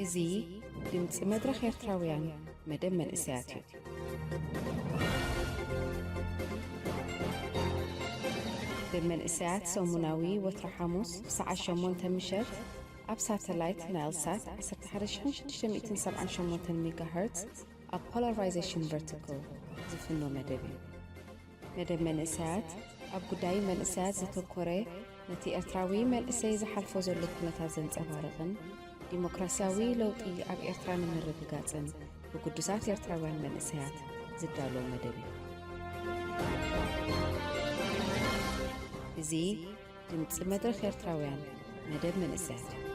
እዚ ድምፂ መድረኽ ኤርትራውያን መደብ መንእሰያት እዩ። መደብ መንእሰያት ሰሙናዊ ወትሮ ሓሙስ ብሰዓት ሸሞንተ ምሸት ኣብ ሳተላይት ናይልሳት ዓሰርተ ሓደ ሺሕ ሽዱሽተ ሚእትን ሰብዓን ሸሞንተን ሜጋሄርትዝ ኣብ ፖላራይዜሽን ቨርቲካል ዝፍኖ መደብ እዩ። መደብ መንእሰያት ኣብ ጉዳይ መንእሰያት ዘተኮረ፣ ነቲ ኤርትራዊ መንእሰይ ዝሓልፎ ዘሎ ኩነታት ዘንጸባርቕን ዲሞክራስያዊ ለውጢ ኣብ ኤርትራ ንምርግጋጽን ብግዱሳት ኤርትራውያን መንእሰያት ዝዳሎ መደብ እዩ። እዚ ድምጺ መድረኽ ኤርትራውያን መደብ መንእሰያት እዩ።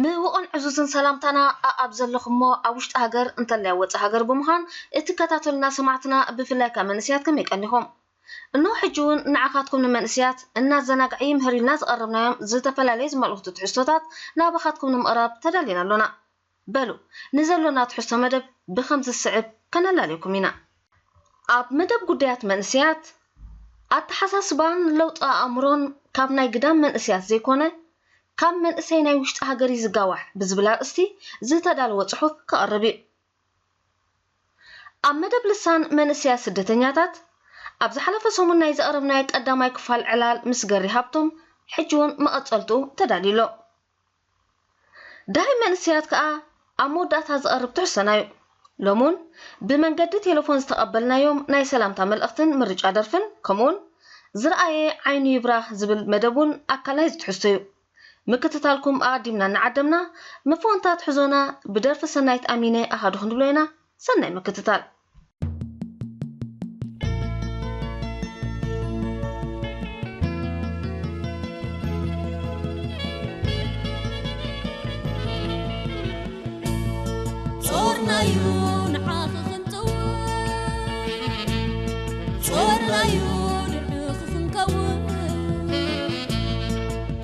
ምውቕን ዕዙዝን ሰላምታና ኣኣብ ዘለኹሞ ኣብ ውሽጢ ሃገር እንተላይ ወፃእ ሃገር ብምዃን እትከታተሉና ሰማዕትና ብፍላይ ከኣ መንእሰያት ከመይ ቀኒኹም? እንሆ ሕጂ እውን ንዓኻትኩም ንመንእሰያት እናዘናግዐ ይምህር ኢልና ዝቐረብናዮም ዝተፈላለዩ ዝመልእኽቱ ትሕዝቶታት ናባኻትኩም ንምቕራብ ተዳሊና ኣሎና። በሉ ንዘሎና ትሕዝቶ መደብ ብኸምዚ ዝስዕብ ከነላልየኩም ኢና። ኣብ መደብ ጉዳያት መንእሰያት ኣተሓሳስባን ለውጢ ኣእምሮን ካብ ናይ ግዳም መንእሰያት ዘይኮነ ካብ መንእሰይ ናይ ውሽጢ ሃገር እዩ ዝጋዋሕ ብዝብል ኣርእስቲ ዝተዳለወ ጽሑፍ ክቐርብ እዩ። ኣብ መደብ ልሳን መንእሰያት ስደተኛታት ኣብ ዝሓለፈ ሰሙን ናይ ዘቕረብናዮ ቀዳማይ ክፋል ዕላል ምስ ገሪ ሃብቶም ሕጂ እውን መቐጸልትኡ ተዳልዩ ኣሎ። ደሃይ መንእሰያት ከኣ ኣብ መወዳእታ ዝቐርብ ትሕዝቶና እዩ። ሎሚ እውን ብመንገዲ ቴሌፎን ዝተቐበልናዮም ናይ ሰላምታ መልእኽትን ምርጫ ደርፍን ከምኡውን ዝረኣየ ዓይኑ ይብራህ ዝብል መደብ እውን ኣካል ናይዚ ትሕዝቶ እዩ። ምክትታልኩም ኣቐዲምና እናዓደምና፣ መፈወንታ ትሕዞና ብደርፊ ሰናይት ኣሚነ ኣሃዱ ክንብሎ ኢና። ሰናይ ምክትታል። ጾርናዩ ንዓኺ ክንጽውዕ፣ ጾርናዩ ንዕኺ ክንከውን፣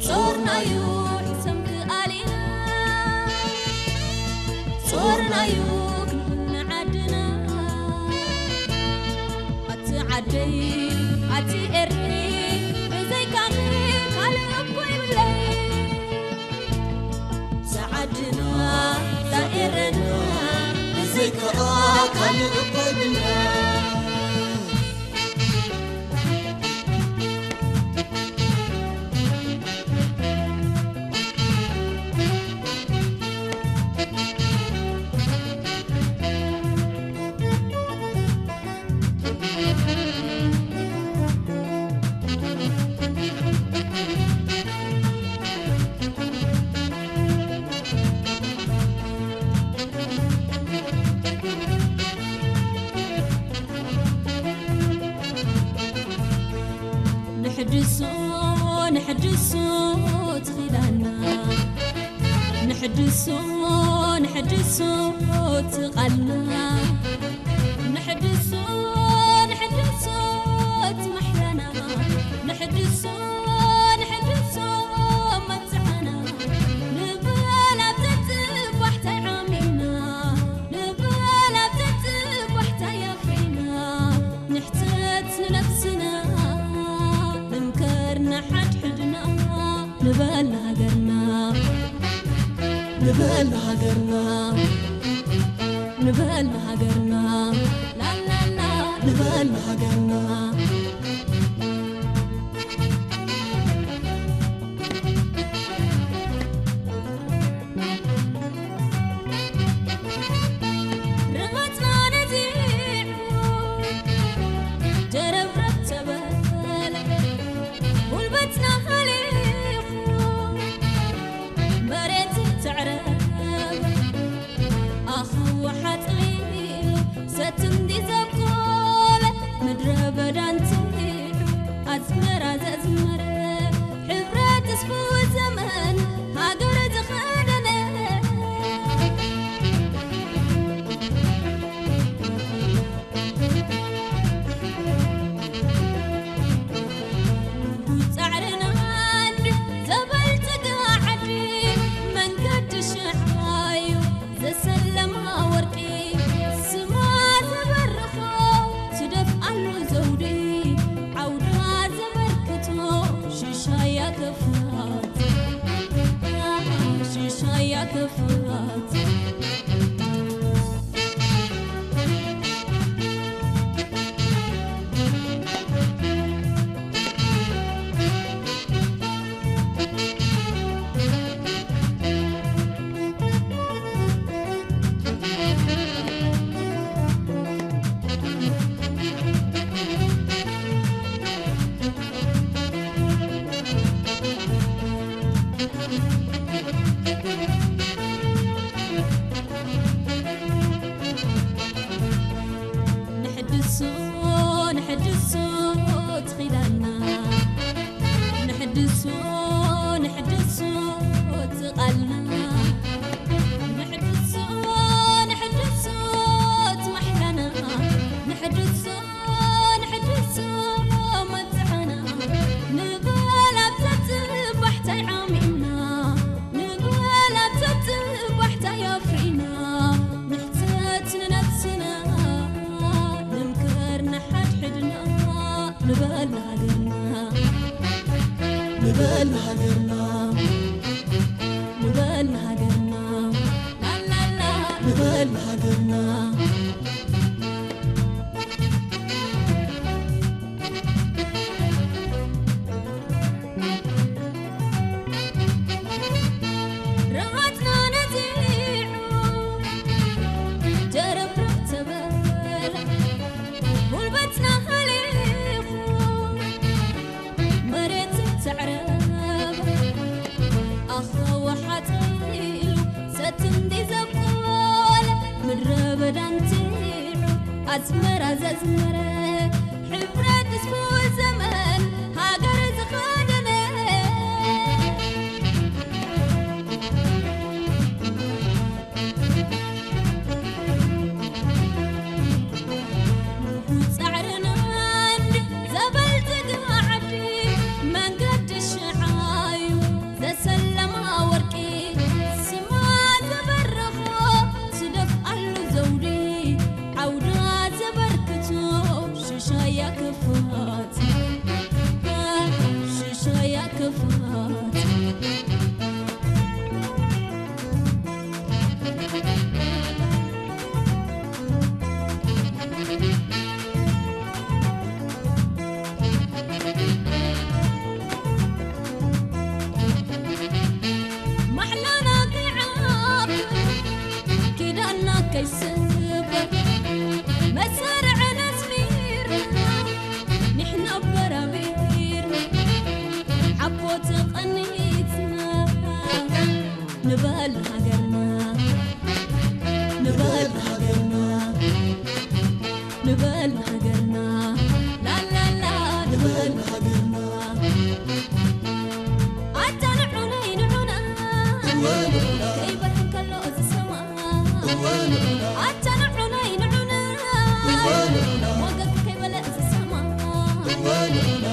ጾርናዩ ሕሰምኪ ኣሊና፣ ጾርናዩ ክንኩን ዓድና። ኣቲ ዓደይ፣ ኣቲ ኤረይ፣ ብዘይካኺ ካልእ እኮ የብለይ። ዛዓድና፣ ዛኤረና፣ ብዘይካኣ ካልእ እኮ የብልና። ንሕድሶ፣ ንሕድሶ ትኺዳና። ንሕድሶ፣ ንሕድሶ ትቓልና። ንሕድሶ፣ ንሕድሶ ትማሕላና። ንሕድሶ፣ ንሕድሶ መብጽዓና። ንበላ ተጽባሕታ ዓሚና። ንበላ ተጽባሕታ ያኺና። ንሕተት ንነብስና። ንምከር ንሓድሕድና። ንበል ንሃገርና፣ ንበል ንሃገርና፣ ንበል ንሃገርና፣ ላላላ፣ ንበል ንሃገርና። ርመጽና ነዚዑ፣ ደረብረብ ተበለ፣ ጉልበትና ሃሊኹ፣ መሬት ትዕረብ፣ ኣኻውሕ ኣጥሊሉ፣ ሰቲ እንዲ ዘብቆ፣ ክፋት። ንሕድሶ፣ ንሕድሶ ትኺዳና፣ ንሕድሶ፣ ንሕድሶ ትቓልና፣ ንሕድሶ፣ ንሕድሶ ትማሕላና፣ ንሕድሶ፣ ንሕድሶ መብጽዓና፣ ንበል ኣብዛ ጽባሕ ታይ ዓሚምና፣ ንበል ኣብዛ ጽባሕ ታይ ኣፍሪና፣ ንሕተት ንነብስና፣ ንምከር ንሓድሕድና፣ ንበል ንሃገርና፣ ንበል ንሃገርና፣ ንበል ንሃገርና፣ ላላላ፣ ንበል ንሃገርና። ረሃጽና ነጺዑ፣ ደረብረብ ተበለ፣ ጉልበትና ሃሊኹ፣ መሬት ተዕረበ፣ ኣኻውሕ ኣጥሊሉ፣ ሰቲ እንዲ ዘብቆለ፣ ምድረ በዳ እንቲዑ፣ ኣዝመራ ዘዝመረ፣ ሕብረት ተስፉ ዘመን ሃገር ዝኸደነ። ጻዕርናን ዘበልጽግ ዓዲ መንገዲ ሽዓዩ ዘሰለማ ወርቂ ስማ ዘበረኾ ትደፍኣሉ ዘውዲ ዓውዳ ዘበርክቶ ሽሻያ ክፋት ሽሻያ ክፋት። ማሕላና ከይዓብ ኪዳና ከይስበር መሳርዕና ኣስሚርና ንሕና በራቢርና ሓቦ ተቐኒትና ንበል ሃገርና ንበል ሃገርና ንበል ሃገርና ላላላ ንበል ሃገርና ኣታ ንዑነይ ንዑና ከይበርህ ከሎ እዚ ሰማ ኣታ ንዑነይ ንዑና ወገግ ከይበለ እዚ ሰማ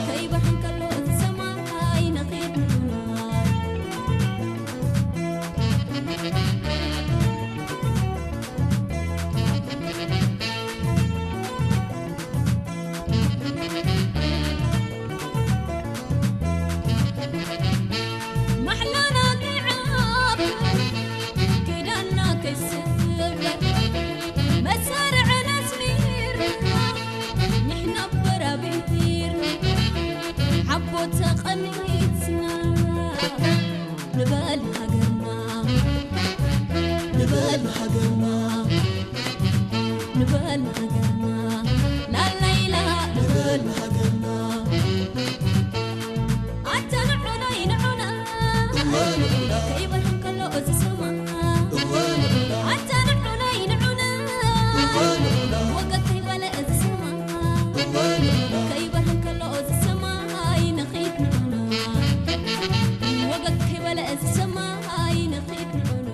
ከይበርህ ከሎ እዚ ሰማይ ንኺድ ንዑና ማሕላና ከይዓብ ኪዳና ከይስበር መሳርዕና ኣስሚርና ንሕና በራቢርና ሓቦ ተቐኒትና ንበል ሃገርና ንበል ሃገርና ንበል ሃገርና ላላይላ ንበል ሃገርና ኣታ ንዑናይ ንዑና ከይበርህ ከሎ እዚ ሰማ ኣታ ንዑናይ ንዑና ወገግ ከይበለ እዚ ሰማ ከይበርህ ከሎ እዚ ሰማይ ንኺድ ንዑና ወገግ ከይበለ እዚ ሰማይ ንኺድ ንዑና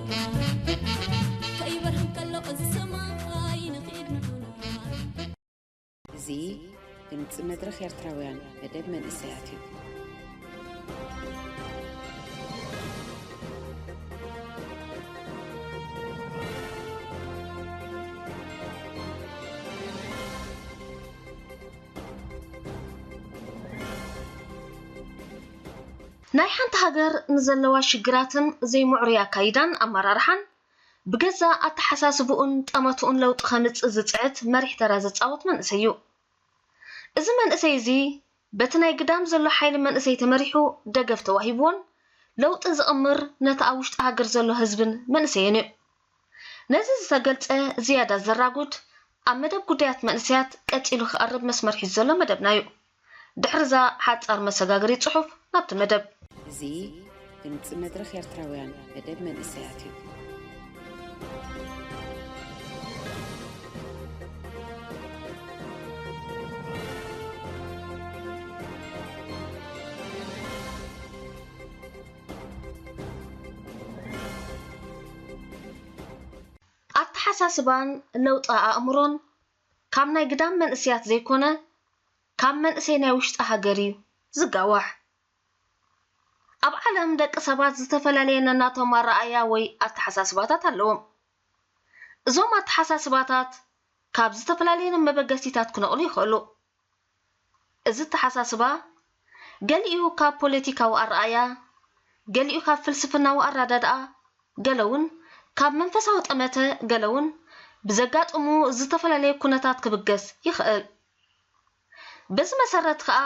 ከይበርህ ከሎ እዚ ሰማይ ንኺድ ንዑና እዚ ድምፂ መድረኽ ኤርትራውያን መደብ መንእሰያት እዩ። ናይ ሓንቲ ሃገር ንዘለዋ ሽግራትን ዘይምዕሩይ ኣካይዳን ኣመራርሓን ብገዛእ ኣተሓሳስብኡን ጠመትኡን ለውጢ ከምጽእ ዝጽዕት መሪሕ ተራ ዝጻወት መንእሰይ እዩ። እዚ መንእሰይ እዚ በቲ ናይ ግዳም ዘሎ ሓይሊ መንእሰይ ተመሪሑ ደገፍ ተዋሂብዎን ለውጢ ዝቕምር ነቲ ኣብ ውሽጢ ሃገር ዘሎ ህዝብን መንእሰይን እዩ። ነዚ ዝተገልጸ ዝያዳ ዘራጉድ ኣብ መደብ ጉዳያት መንእሰያት ቀጺሉ ክቐርብ መስመር ሒዙ ዘሎ መደብና እዩ። ድሕሪ እዛ ሓጻር መሰጋገሪት ጽሑፍ ናብቲ መደብ። እዚ ድምጺ መድረኽ ኤርትራውያን መደብ መንእሰያት እዩ። ኣተሓሳስባን ለውጢ ኣእምሮን ካብ ናይ ግዳም መንእሰያት ዘይኮነ፣ ካብ መንእሰይ ናይ ውሽጢ ሃገር እዩ ዝጋዋሕ። ኣብ ዓለም ደቂ ሰባት ዝተፈላለየ ነናቶም ኣረኣእያ ወይ ኣተሓሳስባታት ኣለዎም። እዞም ኣተሓሳስባታት ካብ ዝተፈላለየ መበገሲታት ክነቕሉ ይኽእሉ። እዚ ኣተሓሳስባ ገሊኡ ካብ ፖለቲካዊ ኣረኣእያ፣ ገሊኡ ካብ ፍልስፍናዊ ኣረዳድኣ፣ ገለ እውን ካብ መንፈሳዊ ጠመተ፣ ገለ እውን ብዘጋጥሙ ዝተፈላለየ ኩነታት ክብገስ ይኽእል። በዚ መሰረት ከኣ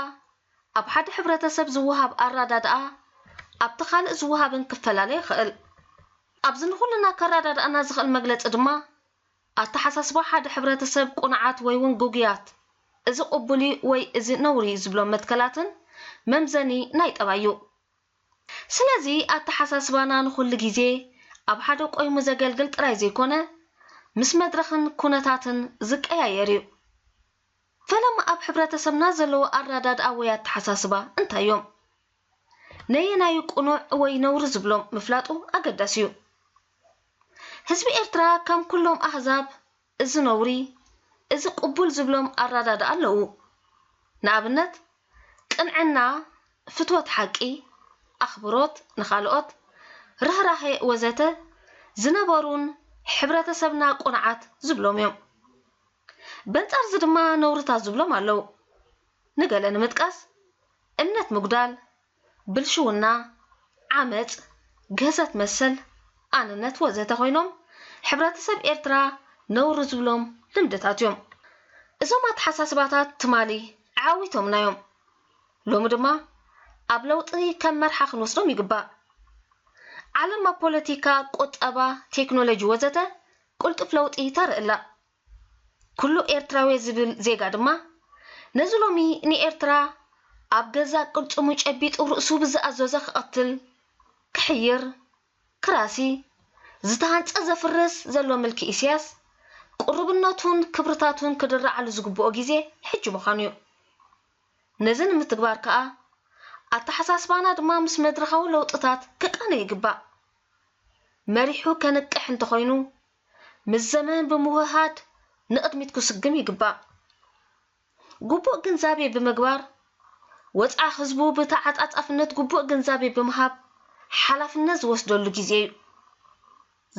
ኣብ ሓደ ሕብረተሰብ ዝወሃብ ኣረዳድኣ ኣብቲ ካልእ ዝወሃብን ክፈላለ ይኽእል። ኣብዚ ንኹልና ከረዳድኣና ዝኽእል መግለጺ ድማ ኣተሓሳስባ ሓደ ሕብረተሰብ ቁኑዓት ወይ እውን ግጉያት፣ እዚ ቅቡል እዩ ወይ እዚ ነውሪ እዩ ዝብሎም መትከላትን መምዘኒ ናይ ጠባይ እዩ። ስለዚ ኣተሓሳስባና ንኹሉ ግዜ ኣብ ሓደ ቆይሙ ዘገልግል ጥራይ ዘይኮነ፣ ምስ መድረኽን ኩነታትን ዝቀያየር እዩ። ፈለማ ኣብ ሕብረተሰብና ዘለዉ ኣረዳድኣ ወይ ኣተሓሳስባ እንታይ እዮም? ነየናዩ ቅኑዕ ወይ ነውሪ ዝብሎም ምፍላጡ ኣገዳሲ እዩ። ህዝቢ ኤርትራ ከም ኩሎም ኣህዛብ እዚ ነውሪ፣ እዚ ቅቡል ዝብሎም ኣረዳድኣ ኣለዉ። ንኣብነት፣ ቅንዕና፣ ፍትወት ሓቂ፣ ኣኽብሮት ንኻልኦት፣ ርህራሄ ወዘተ ዝነበሩን ሕብረተሰብና ቅኑዓት ዝብሎም እዮም። በንጻር እዚ ድማ ነውርታት ዝብሎም ኣለዉ። ንገለ ንምጥቃስ፣ እምነት ምጉዳል፣ ብልሽውና፣ ዓመጽ፣ ግህሰት መሰል፣ ኣንነት ወዘተ ኮይኖም ሕብረተሰብ ኤርትራ ነውሪ ዝብሎም ልምድታት እዮም። እዞም ኣተሓሳስባታት ትማሊ ዓዊቶምና እዮም። ሎሚ ድማ ኣብ ለውጢ ከም መርሓ ክንወስዶም ይግባእ። ዓለም ኣብ ፖለቲካ፣ ቁጠባ፣ ቴክኖሎጂ ወዘተ ቅልጡፍ ለውጢ ተርኢ ኣላ። ኩሉ ኤርትራዊ ዝብል ዜጋ ድማ ነዚ ሎሚ ንኤርትራ ኣብ ገዛእ ቅልጽሙ ጨቢጡ ርእሱ ብዝኣዘዞ ክቐትል፣ ክሕይር፣ ክራሲ፣ ዝተሃንጸ ዘፍርስ ዘሎ ምልኪ ኢሳያስ ቅሩብነቱን ክብርታቱን ክድርዓሉ ዝግብኦ ግዜ ሕጂ ምዃኑ እዩ። ነዚ ንምትግባር ከኣ ኣተሓሳስባና ድማ ምስ መድረኻዊ ለውጥታት ክቃነ ይግባእ። መሪሑ ከንቅሕ እንተኾይኑ፣ ምስ ዘመን ብምውህሃድ ንቕድሚት ክስጉም ይግባእ። ግቡእ ግንዛቤ ብምግባር፣ ወጽዓ ህዝቡ ብተዓጻጻፍነት ግቡእ ግንዛቤ ብምሃብ ሓላፍነት ዝወስደሉ ግዜ እዩ።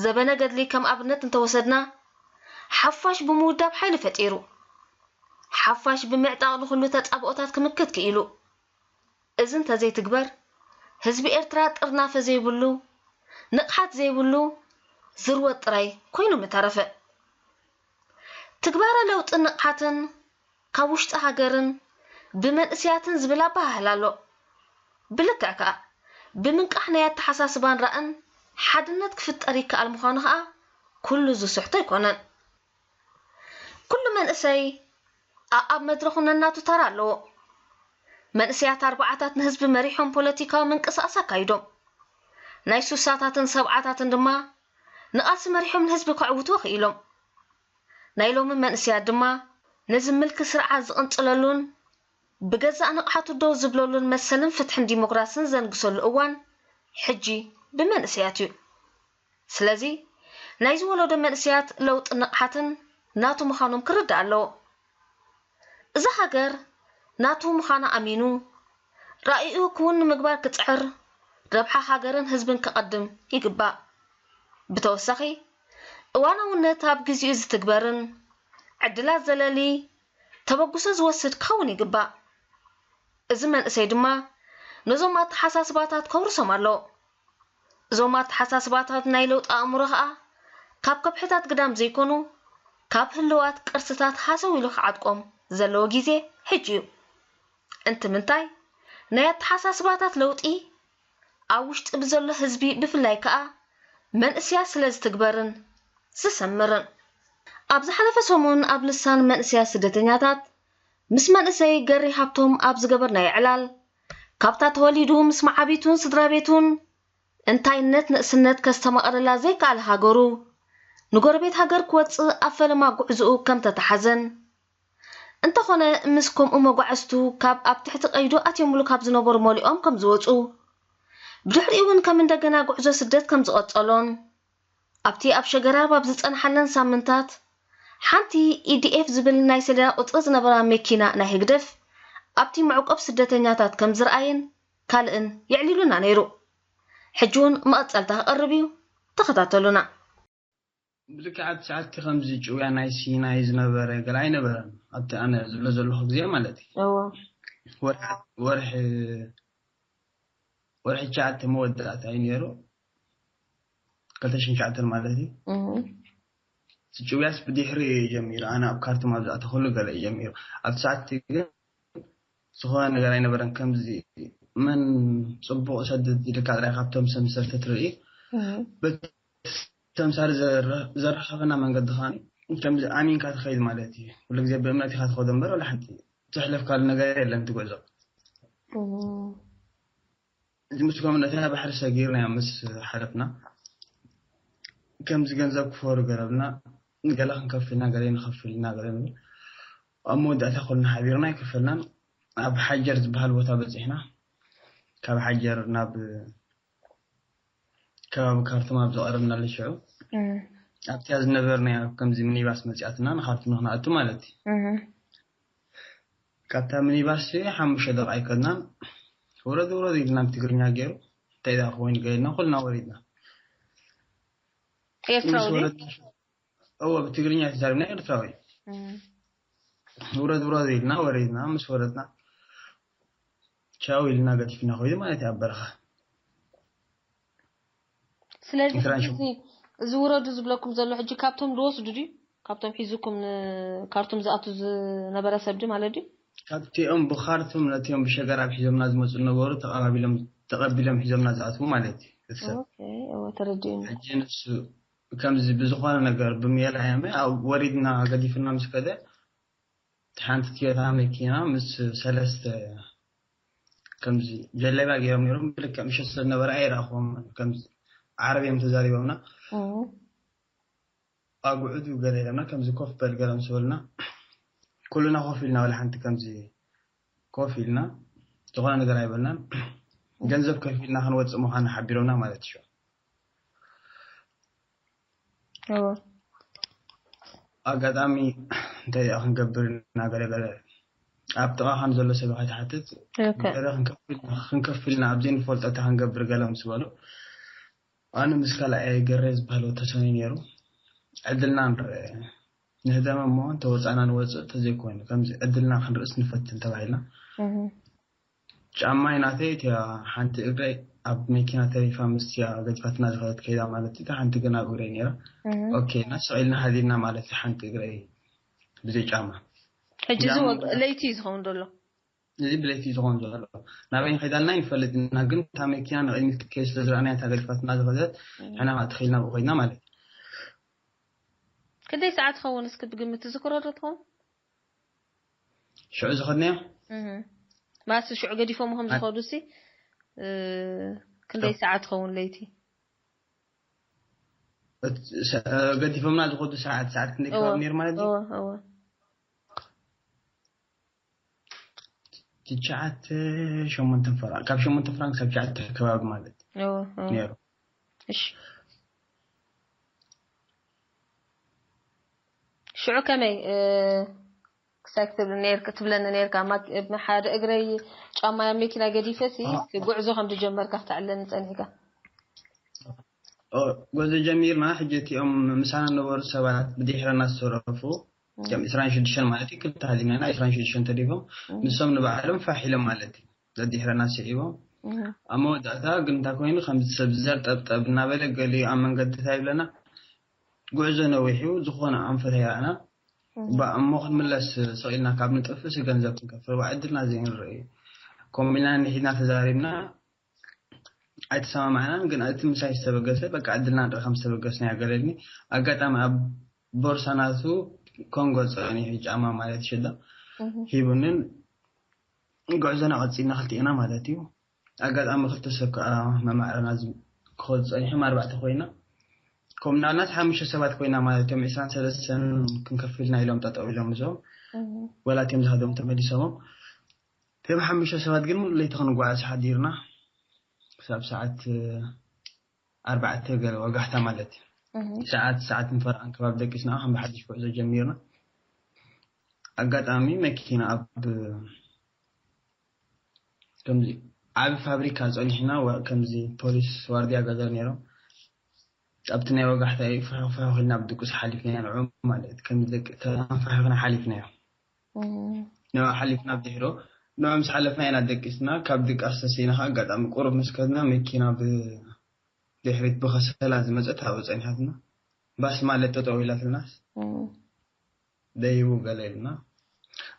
ዘበነ ገድሊ ከም ኣብነት እንተወሰድና፣ ሓፋሽ ብምውዳብ ሓይሊ ፈጢሩ፣ ሓፋሽ ብምዕጣቕ ንኹሉ ተጻብኦታት ክምክት ክኢሉ። እዚ እንተዘይትግበር፣ ህዝቢ ኤርትራ ጥርናፈ ዘይብሉ፣ ንቕሓት ዘይብሉ ዝርወት ጥራይ ኮይኑ ምተረፈ። ትግባረ ለውጥን ንቕሓትን ካብ ውሽጢ ሃገርን ብመንእሰያትን ዝብል ኣበሃህላ ኣሎ። ብልክዕ ከኣ፣ ብምንቃሕ ናይ ኣተሓሳስባን ራእን ሓድነት ክፍጠር ይከኣል ምዃኑ ከኣ ኩሉ ዝስሕቶ ኣይኮነን። ኩሉ መንእሰይ ኣኣብ መድረኹ ነናቱ ተራ ኣለዎ። መንእሰያት ኣርባዓታት ንህዝቢ መሪሖም ፖለቲካዊ ምንቅስቓስ ኣካይዶም። ናይ ሱሳታትን ሰብዓታትን ድማ ንቓልሲ መሪሖም ንህዝቢ ከዕውትዎ ክኢሎም። ናይ ሎሚ መንእሰያት ድማ ነዚ ምልኪ ስርዓት ዝቕንጽለሉን ብገዛእ ንቕሓቱ ደው ዝብለሉን መሰልን ፍትሕን ዲሞክራስን ዘንግሰሉ እዋን ሕጂ ብመንእሰያት እዩ። ስለዚ ናይዚ ወለዶ መንእሰያት ለውጥን ንቕሓትን ናቱ ምዃኖም ክርዳእ ኣለዎ። እዛ ሃገር ናቱ ምዃና ኣሚኑ ራኢኡ ክውን ንምግባር ክጽዕር፣ ረብሓ ሃገርን ህዝብን ከቐድም ይግባእ። ብተወሳኺ፣ እዋናውነት ኣብ ግዜኡ ዝትግበርን ዕድላት ዘለሊ ተበግሶ ዝወስድ ክኸውን ይግባእ። እዚ መንእሰይ ድማ ነዞም ኣተሓሳስባታት ከውርሶም ኣሎ። እዞም ኣተሓሳስባታት ናይ ለውጢ ኣእምሮ ኸኣ ካብ ከብሕታት ግዳም ዘይኮኑ፣ ካብ ህልዋት ቅርስታት ሃሰው ኢሉ ክዓጥቆም ዘለዎ ግዜ ሕጂ እዩ። እንትምንታይ ናይ ኣተሓሳስባታት ለውጢ ኣብ ውሽጢ ብዘሎ ህዝቢ ብፍላይ ከኣ መንእስያ ስለ ዝትግበርን ዝሰምርን። ኣብ ዝሓለፈ ሰሙን ኣብ ልሳን መንእስያ ስደተኛታት ምስ መንእሰይ ገሪ ሃብቶም ኣብ ዝገበርናዮ ዕላል፣ ካብታ ተወሊዱ ምስ መዓቢቱን ስድራ ቤቱን እንታይነት ንእስነት ከስተማቕረላ ዘይከኣለ ሃገሩ፣ ንጎረቤት ሃገር ክወጽእ ኣብ ፈለማ ጉዕዝኡ ከም ተተሓዘን፣ እንተኾነ ምስ ከምኡ መጓዕዝቱ ካብ ኣብ ትሕቲ ቀይዱ ኣትዮምሉ ካብ ዝነበሩ መሊኦም ከም ዝወጹ፣ ብድሕሪኡ እውን ከም እንደገና ጉዕዞ ስደት ከም ዝቐጸሎን፣ ኣብቲ ኣብ ሸገራብ ኣብ ዝጸንሓለን ሳምንታት ሓንቲ ኢዲኤፍ ዝብል ናይ ሰሌዳ ቁጽሪ ዝነበራ መኪና ናይ ህግደፍ ኣብቲ መዕቆብ ስደተኛታት ከም ዝረኣየን ካልእን የዕሊሉና ነይሩ። ሕጂ እውን መቐጸልታ ክቐርብ እዩ፣ ተኸታተሉና። ብልክዕ ኣብቲ ሰዓት ከምዚ ጭውያ ናይ ሲናይ ዝነበረ ገለ ኣይነበረን። ኣብቲ ኣነ ዝብሎ ዘለኹ ግዜ ማለት እዩ። እዎ ወርሒ ወርሒ ወርሒ ትሽዓተ መወዳእታ እዩ ነይሩ። ክልተ ሽሕን ትሽዓተን ማለት እዩ። እህ እቲ ጭውያስ ብድሕሪ እዩ ጀሚሩ። ኣነ ኣብ ካርቱም ኣብ ዝኣተኹሉ ገለ እዩ ጀሚሩ። ኣብቲ ሰዓት ግን ዝኾነ ነገር ኣይነበረን። ከምዚ መን ጽቡቕ ሰድድ ኢልካ ጥራይ ካብቶም ሰምሰር ተትርኢ እህ በቲ ሰምሳሪ ዘረ- ዘራኸበና መንገዲ ኸዓ ከምዚ ኣሚንካ ትኸይድ ማለት እዩ። ኩሉ ግዜ ብእምነት ኢኻ ትኸዶ እምበር ወላ ሓንቲ ዘሕለፍካሉ ነገር የለን ትጉዕዞ። እህ እዚ ምስ ኮም ነታ ባሕሪ ሰጊርና ምስ ሓለፍና ከምዚ ገንዘብ ክፈሩ ገረብና ገለ ክንከፍልና ገለ ንኸፍልና ገለ ንብል ኣብ መወዳእታ ኩልና ሓቢርና ኣይከፈልናን። ኣብ ሓጀር ዝበሃል ቦታ በፂሕና። ካብ ሓጀር ናብ ከባቢ ካርቱም ኣብ ዝቐረብናሉ ሽዑ እህ ኣብቲያ ዝነበርና ከምዚ ሚኒባስ መፂኣትና ንካርቱም ንክንኣቱ ማለት እዩ። እህ ካብታ ሚኒባስ ሓሙሽተ ደቂ ኣይከድናን ውረድ ውረድ ኢልና ብትግርኛ ገይሩ እንታይ ዳ ክወይን ገይርና ኩልና ወሪድና። ኤርትራዊ ምስ ድዩ? ወረድና እዎ ብትግርኛ ተዛሪብና ኤርትራዊ እህ ውረድ ውረድ ኢልና ወሪድና። ምስ ወረድና ቻው ኢልና ገዲፍና ኮይኑ ማለት እዩ ኣብ በረኻ። ስለዚ ኢስራን ሕጂ እዚ እዚ ውረዱ ዝብለኩም ዘሎ ሕጂ ካብቶም ዝወስዱ ድዩ? ካብቶም ሒዙኩም ንካርቱም ዝኣቱ ዝነበረ ሰብ ድዩ ማለት ድዩ? ካብቲኦም ብካርቱም ነቲኦም ብሸገራብ ሒዞምና ዝመፁ ዝነበሩ ተቐባቢሎም ተቐቢሎም ሒዞምና ዝኣትዉ ማለት እዩ። እቲ ሰብ ኦኬ እዎ ተረዲኡኒ። ሕጂ ንሱ ከምዚ ብዝኾነ ነገር ብሜላ ያመ ኣብ ወሪድና ገዲፍና ምስ ከደ ሓንቲ ትዮታ መኪና ምስ ሰለስተ ከምዚ ጀለቢያ ገይሮም ነይሮም። ብልክዕ ምሸት ስለ ዝነበረ ኣይረኣኹዎም። ከምዚ ዓረብ እዮም ተዛሪቦምና። እህ ኣጉዕዱ ገለ ኢሎምና ከምዚ ኮፍ በል ገለ ምስ በሉና ኩልና ኮፍ ኢልና ወላ ሓንቲ ከምዚ ኮፍ ኢልና ዝኾነ ነገር ኣይበልናን። ገንዘብ ከፊልና ክንወፅእ ምዃና ሓቢሮምና ማለት እዩ። እዎ ኣጋጣሚ እንታይ ደኣ ክንገብር ኢና ገለ ገለ ኣብ ጥቓኻ ንዘሎ ሰብ ከይትሓትት ኦኬ ገለ ክንከፍል ክንከፍልና ኣብ ዘይንፈልጦ እንታይ ክንገብር ገለ ምስ በሉ ኣነ ምስ ካልኣይ ገሬ ዝበሃል ወዲ ተሰንዩ ነይሩ። ዕድልና ንርአ ንህደመ እሞ እንተወፃእና ንወፅእ እንተዘይኮይኑ ከምዚ ዕድልና ክንርእስ ንፈትን ተባሂልና። እህ ጫማይ ናተይ እቲያ ሓንቲ እግረይ ኣብ መኪና ተሪፋ ምስቲያ ገዲፋትና ዝኸደት ከይዳ ማለት እታ ሓንቲ ግን ኣብ እግረይ ነይራ። እህ ኦኬ እና ስቕ ኢልና ሃዲድና ማለት እዩ ሓንቲ እግረይ ብዘይ ጫማ። ሕጂ እዚ ጃማ ወ- ለይቲ እዩ ዝኸውን ዘሎ። እዚ ብለይቲ ዝኸውን ዘሎ ናበይ ንኸይዳልና ይንፈልጥ ኢና፣ ግን እታ መኪና ንቕድሚት ክትከይድ ስለ ዝረኣናያ እታ ገዲፋትና ዝኸደት ንሕና ከዓ ተኺልና ብኡ ከይድና ማለት እዩ። ክንደይ ሰዓት ትኸውን እስኪ ብግምት ትዝክሮ ዶ ትኸውን? ሽዑ ዝኸድናዮ እህ ማስ ሽዑ ገዲፎም ከም ዝኸዱ ሲ እ፣ ክንደይ ሰዓት ትኸውን ለይቲ? እቲ ሰ- ገዲፎምና ዝኸዱ ሰዓት ሰዓት ክንደይ ከባቢ ነይሩ ማለት እዩ? እወ እወ ትሽዓተ ሸሞንተ ፍራንክ ካብ ሸሞንተ ፍራንክ ካብ ትሽዓተ ከባቢ ማለት እወ እወ ነይሩ። እሺ ሽዑ ከመይ እ፣ ክሳይ ክትብል ነርክ ትብለኒ ነርካ ማ- ሓደ እግረይ ጫማ ኣብ መኪና ገዲፈ ሲ አ- ጉዕዞ ከም ዝጀመርካ ክተዕለኒ ጸኒሕካ። ኦ፣ ጉዕዞ ጀሚርና። ሕጂ እቲኦም ምሳና ነበሩ ሰባት ብድሕረና ዝተረፉ ከም ዕስራን ሽዱሽተን ማለት እዩ ክልተ ሃሊና ኢና ዕስራን ሽዱሽተን ተሪፎም ንሶም ንባዕሎም ፋሕ ኢሎም ማለት እዩ ደድሕረና ስዒቦም ኣብ መወዳእታ ግን እንታይ ኮይኑ፣ ከምዚ ሰብ ዘር ጠብጠብ እናበለ ገሊኡ ኣብ መንገዲ እንታይ ይብለና፣ ጉዕዞ ነዊሕ እዩ፣ ዝኾነ ኣንፈት ኣይረኣና። እባ እሞ ክንምለስ ስቕ ኢልና ካብ ንጠፍእ ሲ ገንዘብ ክንከፍል ባ ዕድልና ዘይንርኢ። ከምኡ ኢልና ንሒድና ተዛሪብና ኣይተሰማማዕናን፣ ግን እቲ ምሳይ ዝተበገሰ በቃ ዕድልና ንርኢ ከም ዝተበገስና ያገለልኒ። ኣጋጣሚ ኣብ ቦርሳ ናቱ ኮንጎ ጸኒሑ ጫማ ማለት ይሽዳ ሂቡንን ጉዕዞና ቀጺልና ክልቲኤና ማለት እዩ። ኣጋጣሚ ክልተ ሰብ ከዓ መማዕረና ዝ- ክኸዱ ጸኒሖም ኣርባዕተ ኮይና፣ ከም ናልናስ ሓሙሽተ ሰባት ኮይና ማለት እዮም። ዕስራን ሰለስተን ክንከፍልና ኢሎም ጠጠው ኢሎም እዞም ወላትዮም ዝሃዶም ተመሊሶሞም። ከም ሓሙሽተ ሰባት ግን ሙሉ ለይቲ ክንጓዓዝ ሓዲርና ክሳብ ሰዓት ኣርባዕተ ገለ ወጋሕታ ማለት እዩ። ሰዓት ሰዓት ንፈርዓን ከባቢ ደቂስና ከም ብሓድሽ ጉዕዞ ጀሚርና። ኣጋጣሚ መኪና ኣብ ከምዚ ዓቢ ፋብሪካ ጸኒሕና፣ ወ- ከምዚ ፖሊስ ዋርድያ ገዛ ነይሮም። ኣብቲ ናይ ወጋሕታ እዩ ፍሕኽ ፍሕኽ ኢልና ብድቁስ ሓሊፍናዮ ንዕኦም ማለት ከምዚ ደቂ ተንፋሕፍና ሓሊፍናዮ። ንዕኡ ሓሊፍና ብድሕሮ ንዕኡ ምስ ሓለፍና ኢና ደቂስና። ካብ ድቃስ ተሰኢና ከዓ ኣጋጣሚ ቁሩብ ምስ ከድና መኪና ብድሕሪት ብኸሰላ ዝመጸት ኣብኡ ጸኒሓትና። ባስ ማለት ጠጠው ኢላትልናስ ደይቡ ገለ ኢልና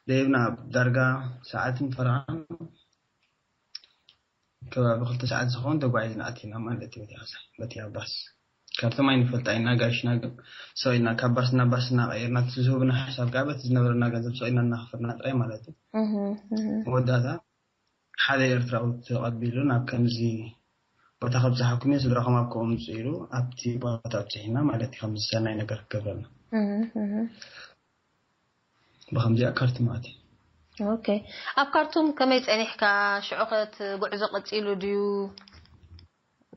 ደይብና ዳርጋ ሰዓትን ፈርዓን ከባቢ ክልተ ሰዓት ዝኸውን ተጓዒዝና ኣቲና ማለት እዩ። በቲ ሓሳብ በቲ ባስ ካብቶም ኣይንፈልጣ ኢና ጋሽና ግን ሰው ኢልና ካብ ባስ ናብ ባስ እናቐየርና እቲ ዝህብና ሓሳብ ካብ በቲ ዝነበረና ገንዘብ ሰው ኢልና እናኸፈልና ጥራይ ማለት እዩ። መወዳእታ ሓደ ኤርትራዊ ተቐቢሉ ናብ ከምዚ ቦታ ከብፅሓኩም እየ፣ ስድራኹም ኣብ ከምኡ ምፁ ኢሉ ኣብቲ ቦታ ኣብፅሒና ማለት እዩ። ከምዚ ሰናይ ነገር ክገብረልና ብከምዚኣ ካርቱም ኣትየ። ኦኬ። ኣብ ካርቱም ከመይ ጸኒሕካ? ሽዑኸት ጉዕዞ ቀጺሉ ድዩ?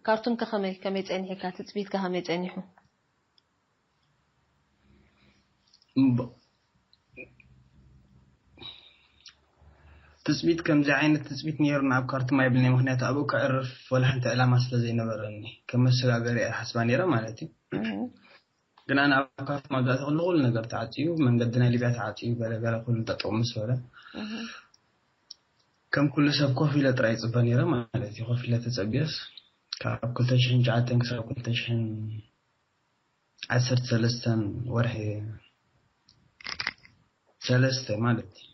ካርቱም ከ ከመይ ከመይ ጸኒሕካ? ትጽቢትካ ከመይ ጸኒሑ? እምብ- ትጽቢት ከምዚ ዓይነት ትጽቢት ነይሩና ኣብ ካርቱም ኣይብልኒ። ምክንያቱ ኣብኡ ከዕርፍ ወላ ሓንቲ ዕላማ ስለ ዘይነበረኒ ከም መሰጋገሪ እየ ሓስባ ነይረ ማለት እዩ። ግን ኣነ ኣብ ካርቱም ኣብ ዛእተ ኩሉ ኩሉ ነገር ተዓፅዩ፣ መንገዲ ናይ ሊብያ ተዓፅዩ፣ ገለ ገለ ኩሉ ጠጠው ምስ በለ ከም ኩሉ ሰብ ኮፍ ኢለ ጥራይ ይፅበ ነይረ ማለት እዩ። ኮፍ ኢለ ተፀቢየስ ካብ ክልተ ሽሕን ትሽዓተን ክሳብ ክልተ ሽሕን ዓሰርተ ሰለስተን ወርሒ ሰለስተ ማለት እዩ።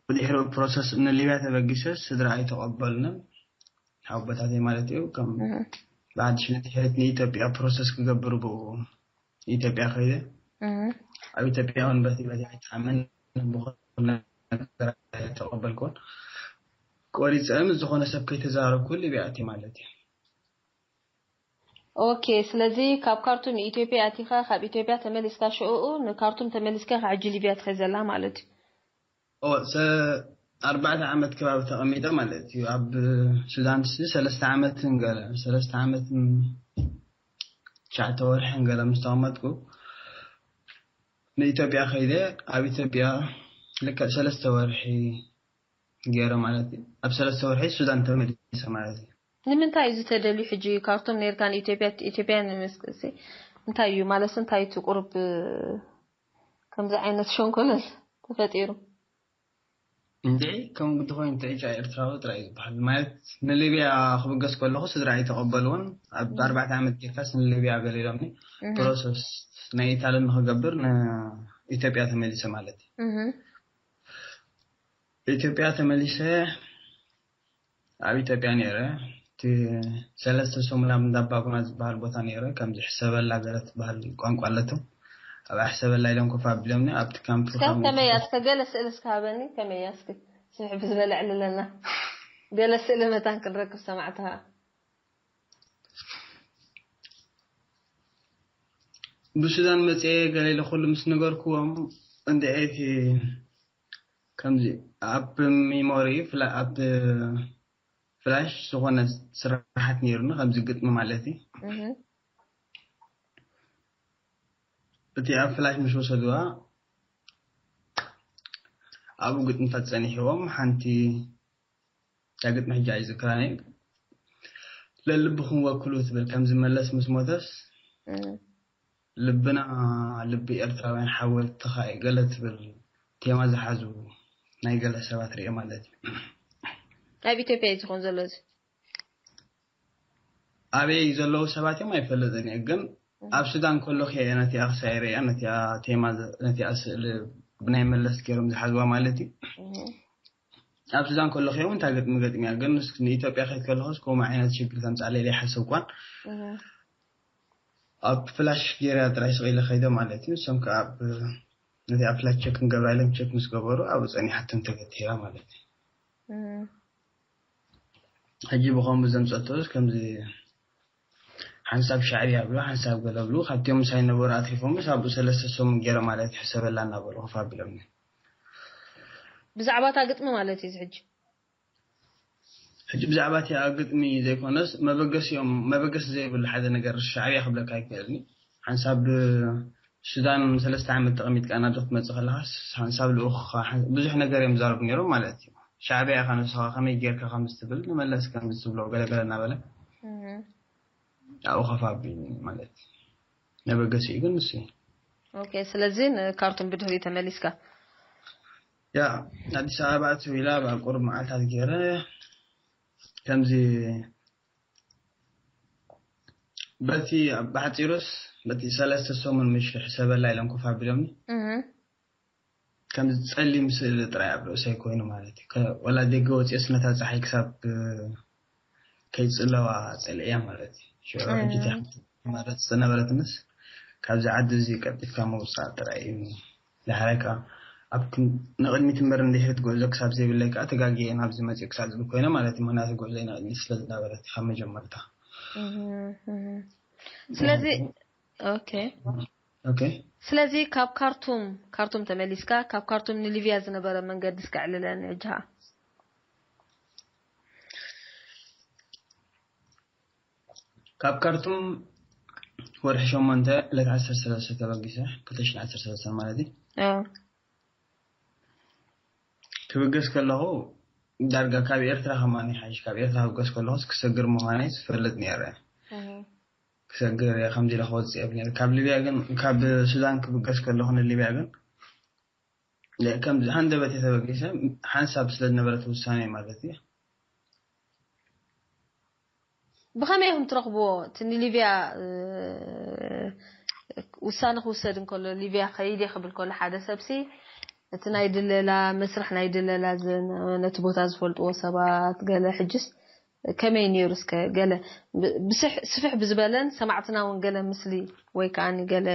ብድሕሪኡ ፕሮሰስ ንሊብያ ተበጊሰ ስድራ ኣይተቐበልንን ሓወቦታተይ ማለት እዩ። ከም ብሓድሽ ንድሕሪት ንኢትዮጵያ ፕሮሰስ ክገብር ብኡ ኢትዮጵያ ከይደ ኣብ ኢትዮጵያ እውን በቲ በቲ ኣይጣዕምን ብኹሉ ነገር ኣይተቐበልኩን። ቆሪፀ ምስ ዝኾነ ሰብ ከይተዛረብኩ ሊብያ ኣትየ ማለት እዩ። ኦኬ። ስለዚ ካብ ካርቱም ኢትዮጵያ ኣቲኻ ካብ ኢትዮጵያ ተመሊስካ ሽኡ ንካርቱም ተመሊስካ ካብ ሕጂ ሊብያ ትኸ ዘላ ማለት እዩ። ኦ፣ ሰ- ኣርባዕተ ዓመት ከባቢ ተቐሚጠ ማለት እዩ። ኣብ ሱዳን ስ- ሰለስተ ዓመትን ገለ ሰለስተ ዓመትን ትሽዓተ ወርሕን ገለ ምስ ተቐመጥኩ ንኢትዮጵያ ከይደ ኣብ ኢትዮጵያ ልክዕ ሰለስተ ወርሒ ገይረ ማለት እዩ። ኣብ ሰለስተ ወርሒ ሱዳን ተመሊሰ ማለት እዩ። ንምንታይ እዩ ዝተደልዩ ሕጂ ካርቱም ነርካ ንኢትዮጵያ ኢትዮጵያ ንምስቅሲ እንታይ እዩ ማለት እንታይ እቲ ቁርብ ከምዚ ዓይነት ሸንኮለል ተፈጢሩ? እንድዒ ከም ግዲ ኮይኑ ትዕጫ ኤርትራዊ ጥራይ እዩ ዝበሃል። ማለት ንሊብያ ክብገስ ከለኹ ስድራ ኣይተቐበልዎን። ኣብ ኣርባዕተ ዓመት ጌርካስ ንሊብያ ገሊሎምኒ። ፕሮሰስ ናይ ኢታሊ ንክገብር ንኢትዮጵያ ተመሊሰ ማለት እዩ። ኢትዮጵያ ተመሊሰ ኣብ ኢትዮጵያ ነይረ። እቲ ሰለስተ ሰሙን ኣብ እንዳባጉና ዝበሃል ቦታ ነይረ። ከምዚ ሕሰበላ ገለ ትበሃል ቋንቋ ኣለቶ። ኣብ ሕሰበላ ኢሎም ኮፍ ኣቢሎምኒ ኣብቲ ካምፕ እስከ ከመይ እያ እስከ ገለ ስእሊ እስከ ሃበኒ ከመይ እያ እስኪ ስምዕ ብዝበለ ዕልለና ገለ ስእሊ መታን ክንረክብ ሰማዕትኻ ብሱዳን መፅኤ ገለ ኢለ ኩሉ ምስ ነገርኩዎም እንድዒ እቲ ከምዚ ኣብ ሚሞሪ ፍላ- ኣብ ፍላሽ ዝኾነ ስራሓት ነይሩኒ ከምዚ ግጥሚ ማለት እዩ። እቲ ኣብ ፍላሽ ምስ ወሰድዋ ኣብኡ ግጥምታት ጸኒሕዎም ሓንቲ እታ ግጥሚ ሕጂ ኣይዝክራን እየ። ለልብኹም ወክሉ ትብል ከም ዝመለስ ምስ ሞተስ ልብና ልቢ ኤርትራውያን ሓወልትኻ እዩ ገለ ትብል ቴማ ዝሓዙ ናይ ገለ ሰባት ርኤ ማለት እዩ። ኣብ ኢትዮጵያ እዩ ዝኸውን ዘሎ እዚ? ኣበይ ዘለዉ ሰባት እዮም ኣይፈልጥን እየ፣ ግን ኣብ ሱዳን ከለኹ እየ ነቲኣ ክሳይ ርእያ፣ ነቲኣ ቴማ፣ ነቲኣ ስእሊ ብናይ መለስ ገይሮም ዝሓዝዋ ማለት እዩ። ኣብ ሱዳን ከለኹ እውን እንታይ ገጥሚ ገጥሚያ፣ ግን ንኢትዮጵያ ከይድ ከለኹስ ከምኡ ዓይነት ሽግር ተምፃለይ ዘይሓሰብኳን። ኣብ ፍላሽ ገይራ ጥራይ ስቕ ኢለ ከይደ ማለት እዩ። እሶም ከዓ ኣብ ነቲ ኣብ ፍላሽ ቸክ ንገብራ ኢሎም ቸክ ምስ ገበሩ ኣብኡ ፀኒሓቶም ተገቲራ ማለት እዩ። ሕጂ ብኸምኡ ዘምፀቶስ ከምዚ ሓንሳብ ሻዕብያ ብሉ ሓንሳብ ገለ ብሉ ካብቲኦም ምሳይ ነበሩ ኣትሪፎምስ ኣብኡ ሰለስተ ሰሙን ገይረ ማለት ይሕሰበላ እናበሉ ኮፍ ኣቢሎምኒ። ብዛዕባ እታ ግጥሚ ማለት እዩ እዚ ሕጂ። ሕጂ ብዛዕባ እቲኣ ግጥሚ ዘይኮነስ መበገሲኦም መበገሲ ዘይብሉ ሓደ ነገር ሻዕብያ ክብለካ ኣይክእልኒ። ሓንሳብ ሱዳን ሰለስተ ዓመት ተቐሚጥካ ናብ ክትመፅእ ከለኻስ ሓንሳብ ልኡኽ ብዙሕ ነገር እዮም ዛረቡ ነይሮም ማለት እዩ። ሻዕብያ ኢኻ ንስኻ ከመይ ጌርካ ከም ዝትብል ንመለስ ከም ዝትብሎ ገለገለ እናበለ ኣብኡ ከፋቢ ማለት መበገሲኡ ግን ንሱ እዩ። ኦኬ፣ ስለዚ ንካርቱም ብድሕሪ ተመሊስካ? ያ ኣዲስ ኣበባ ኣትው ኢላ ኣብ ቁሩብ መዓልታት ገይረ ከምዚ በቲ ብሓፂሩስ በቲ ሰለስተ ሰሙን ምሽ ሕሰበላ ኢሎም ኮፍ ኣቢሎምኒ። ከምዚ ጸሊም ስእሊ ጥራይ ኣብ ርእሰይ ኮይኑ ማለት እዩ። ከ- ወላ ደገ ወፂኦስ ነታ ፀሓይ ክሳብ እ፣ ከይፅለዋ ፀልእያ ማለት እዩ። ሽዑ ሕጂ እታ መረፅ ዝነበረትንስ ካብዚ ዓዲ እዚ ቀልጢፍካ ምውፃእ ጥራይ እዩ። ዳሕራይ ከዓ ኣብ ክን- ንቕድሚት እምበር ንድሕሪት ጉዕዞ ክሳብ ዘይብለይ ከዓ ተጋጊየ ናብዚ መፅእ ክሳብ ዝብል ኮይነ ማለት እዩ። ምክንያቱ ጉዕዞይ ንቕድሚት ስለ ዝነበረት ካብ መጀመርታ ስለዚ ኦኬ ኦኬ ስለዚ ካብ ካርቱም ካርቱም ተመሊስካ ካብ ካርቱም ንሊብያ ዝነበረ መንገዲ እስከ ዕልለን እጅሃ ካብ ካርቱም ወርሒ ሸሞንተ ዕለት ዓሰርተ ሰለስተ ተበጊሰ ክልተ ሽሕን ዓሰርተ ሰለስተ ማለት እዩ። ክብገስ ከለኹ ዳርጋ ካብ ኤርትራ ከማን ይሓይሽ። ካብ ኤርትራ ክብገስ ከለኹስ ክሰግር ምዃነይ ዝፈልጥ ነይረ። ክሰግር እየ ከምዚ ኢለ ክወፅእ የብል ነይረ። ካብ ሊብያ ግን ካብ ሱዳን ክብገስ ከለኹ ንሊብያ ግን ከምዚ ሃንደበት የተበገሰ ሓንሳብ ስለ ዝነበረት ውሳኔ ማለት እዩ። ብኸመይ ኢኹም ትረኽብዎ? እቲ ንሊብያ ውሳነ ክውሰድ እንከሎ ሊብያ ከይድ ክብል ከሎ ሓደ ሰብሲ እቲ ናይ ድለላ መስርሕ ናይ ድለላ ነቲ ቦታ ዝፈልጥዎ ሰባት ገለ ሕጅስ ከመይ ነይሩ እስከ ገለ ስፍሕ ብዝበለን ሰማዕትና እውን ገለ ምስሊ ወይ ከዓ ገለ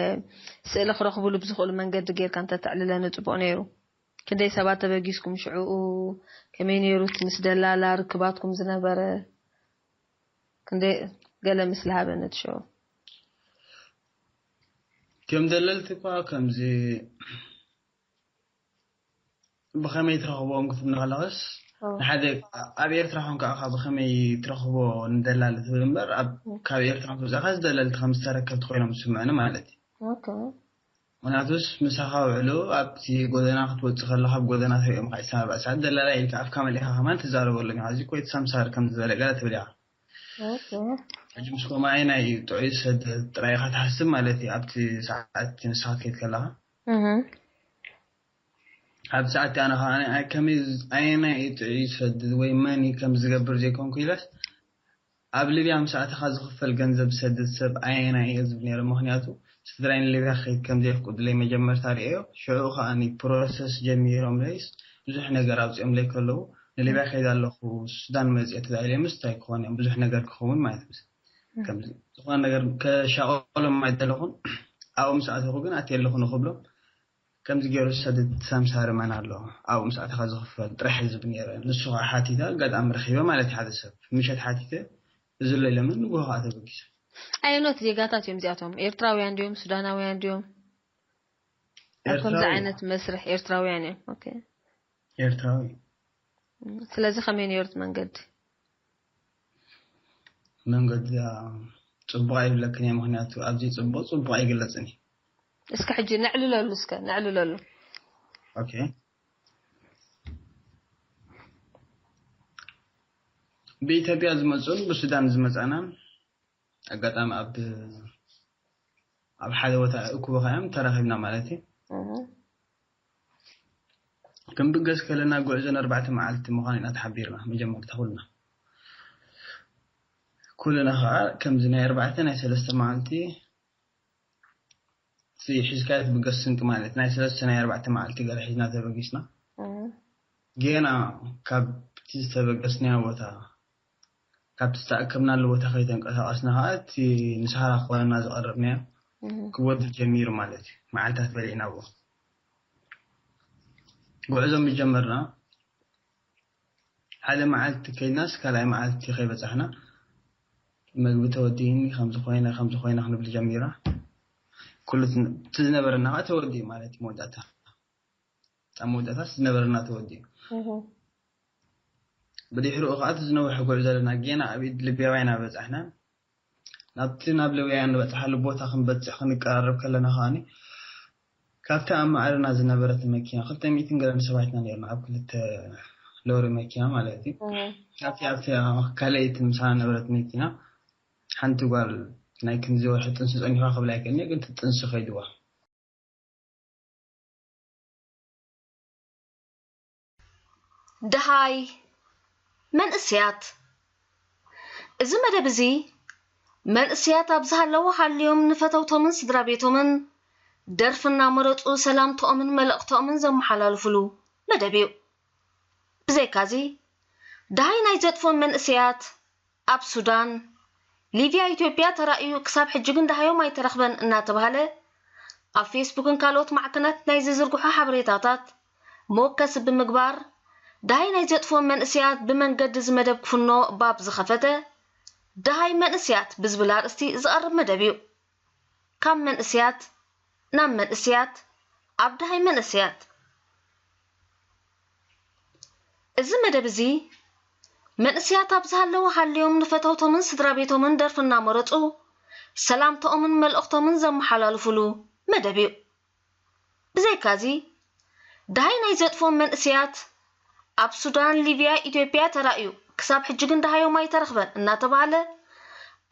ስእሊ ክረኽብሉ ብዝኽእሉ መንገዲ ጌርካ እንተተዕልለኒ ፅቡቅ ነይሩ። ክንደይ ሰባት ተበጊስኩም ሽዕኡ ከመይ ነይሩ ምስ ደላላ ርክባትኩም ዝነበረ? ክንደይ ገለ ምስሊ ሃበኒ እቲ ሽዑ። ከም ደለልቲ እኳ ከምዚ ብኸመይ ትረኽቦም ክትብል ከለኽስ ንሓደ ኣብ ኤርትራ ኮንካ ኢኻ ብኸመይ ትረኽቦ ንደላሊ ትብል እምበር ኣብ ካብ ኤርትራ ክትወፅእካ ደለልቲ ከም ዝተረከብቲ ኮይኖም ዝስምዑኒ ማለት እዩ። ምክንያቱስ ምሳኻ ውዕሉ ኣብቲ ጎደና ክትወፅእ ከለካ ኣብ ጎደና ትሪኦም ከዓ ዒስራን ኣርባዕተ ሰዓት ደላላ ኢልካ ኣፍካ መሊእካ ከማን ትዛረበሎም ኢኻ። እዚ ኮይት ሳምሳር ከም ዝበለ ገለ ትብል ኢኻ። ሕጂ ምስ ኮማይ ናይ ጥዑይ ሰደድ ጥራይ ኢኻ ትሓስብ ማለት እዩ ኣብቲ ሰዓት ንስኻ ትከይድ ከለኻ። ኣብ ሰዓት ኣነ ከዓ ኣነ ከመይ ኣየናይ እዩ ጥዑይ ዝሰድድ ወይ መን እዩ ከም ዝገብር ዘይኮንኩ ኢለስ ኣብ ሊብያ ምስ ኣተኻ ዝኽፈል ገንዘብ ዝሰድድ ሰብ ኣየናይ እየ ዝብል ነይረ። ምክንያቱ ስድራይ ንሊብያ ክኸይድ ከም ዘየፍቅዱለይ መጀመርታ ርእዮ። ሽዑ ከዓ ፕሮሰስ ጀሚሮም ለይስ ብዙሕ ነገር ኣውፅኦም ለይ ከለዉ ንሊብያ ከይድ ኣለኹ ሱዳን መፅኦ ተዳኢለ ምስ እንታይ ክኾን እዮም ብዙሕ ነገር ክኸውን ማለት ምስ ዝኾነ ነገር ከሻቆሎም ኣይደለኹን። ኣብኡ ምስ ኣተኹ ግን ኣትየ ኣለኹ ንክብሎም ከምዚ ገይሩ ዝሰድድ ሳምሳሪ መን ኣሎ ኣብኡ ምስ ኣተኻ ዝኽፈል ጥራሕ ዝብል ነይረ። ንሱ ከዓ ሓቲተ ኣጋጣሚ ረኺበ ማለት ሓደ ሰብ ምሸት ሓቲተ እዚ ኣሎ ኢለምን ንግሆ ከዓ ተበጊሰ። ኣየኖት ዜጋታት እዮም እዚኣቶም? ኤርትራውያን ድዮም? ሱዳናውያን ድዮም? ኣብ ከምዚ ኤርትራዊ ዓይነት መስርሕ ኤርትራውያን እዮም። ኦኬ። ኤርትራዊ ስለዚ ከመይ ነይሩ እቲ መንገዲ? መንገዲ ጽቡቕ ኣይብለክን እየ። ምክንያቱ ኣብዚ ጽቡቕ ጽቡቕ ኣይግለጽን እዩ። እስከ ሕጂ ነዕልለሉ፣ እስከ ነዕልለሉ። ኦኬ ብኢትዮጵያ ዝመፁን ብሱዳን ዝመፃናን ኣጋጣሚ ኣብ ኣብ ሓደ ቦታ እኩበኻ እዮም ተራኺብና ማለት እዩ። ክንብገስ ከለና ጉዕዞ ንኣርባዕተ መዓልቲ ምዃኑ ኢና ተሓቢርና። መጀመርታ ኩልና ኩልና ከዓ ከምዚ ናይ ኣርባዕተ ናይ ሰለስተ መዓልቲ ሒዝካ ትብገስ ስንቂ ማለት ናይ ሰለስተ ናይ ኣርባዕተ መዓልቲ ገለ ሒዝና ተበጊስና። ገና ካብቲ ዝተበገስናዮ ቦታ ካብቲ ዝተኣከብናሉ ቦታ ከይተንቀሳቐስና ከዓ እቲ ንሰሃራ ክኾነና ዝቐረብናዮ ክወዲ ጀሚሩ ማለት እዩ። መዓልታት በሊዕና ብኡ ጉዕዞ ምጀመርና ሓደ መዓልቲ ከይድናስ ካልኣይ መዓልቲ ከይበፃሕና መግቢ ተወዲእኒ ከምዚ ኮይነ ከምዚ ኮይነ ክንብል ጀሚራ። ኩሉ እቲ ዝነበረና ከዓ ተወዲኡ ማለት እዩ። መወዳእታ ኣብ መወዳእታ ዝነበረና ተወዲኡ። ብድሕሪኡ ከዓ እቲ ዝነውሐ ጉዕዞ ዘለና ጌና ኣብ ኢድ ልብያውያን በፃሕና። ናብቲ ናብ ልብያውያን ንበፅሓሉ ቦታ ክንበፅሕ ክንቀራረብ ከለና ከዓኒ ካብቲ ኣብ ማዕርና ዝነበረት መኪና ክልተ ሚእትን ገለን ሰባት ኢና ነርና ኣብ ክልተ ሎሪ መኪና ማለት እዩ። ካብቲ ኣብቲ ካልኣይቲ ምሳና ነበረት መኪና ሓንቲ ጓል ናይ ክንዚ ወርሒ ጥንሲ ፀኒሕዋ ክብላ ይክእል ግን ጥንሲ ከይድዋ ደሃይ መንእስያት እዚ መደብ እዚ መንእስያት ኣብ ዝሃለዉ ሃልዮም ንፈተውቶምን ስድራ ቤቶምን ደርፊ እናመረፁ ሰላምተኦምን መልእኽተኦምን ዘመሓላልፍሉ መደብ እዩ። ብዘይካዚ ደሃይ ናይ ዘጥፎም መንእስያት ኣብ ሱዳን፣ ሊብያ፣ ኢትዮጵያ ተራእዩ ክሳብ ሕጂ ግን ደሃዮም ኣይተረኽበን እናተባህለ ኣብ ፌስቡክን ካልኦት ማዕከናት ናይ ዝዝርግሑ ሓበሬታታት መወከሲ ብምግባር ደሃይ ናይ ዘጥፍኦም መንእሰያት ብመንገዲ እዚ መደብ ክፍኖ ባብ ዝኸፈተ ደሃይ መንእሰያት ብዝብል ኣርእስቲ ዝቐርብ መደብ እዩ። ካብ መንእሰያት ናብ መንእሰያት ኣብ ደሃይ መንእሰያት እዚ መደብ እዚ መንእሰያት ኣብ ዝሃለዉ ሃልዮም ንፈተውቶምን ስድራ ቤቶምን ደርፊ እናመረፁ ሰላምተኦምን መልእኽቶምን ዘመሓላልፉሉ መደብ እዩ። ብዘይካዚ ደሃይ ናይ ዘጥፍኦም መንእሰያት ኣብ ሱዳን፣ ሊብያ፣ ኢትዮጵያ ተራእዩ ክሳብ ሕጂ ግን ደሃዮም ኣይተረኽበን እናተባህለ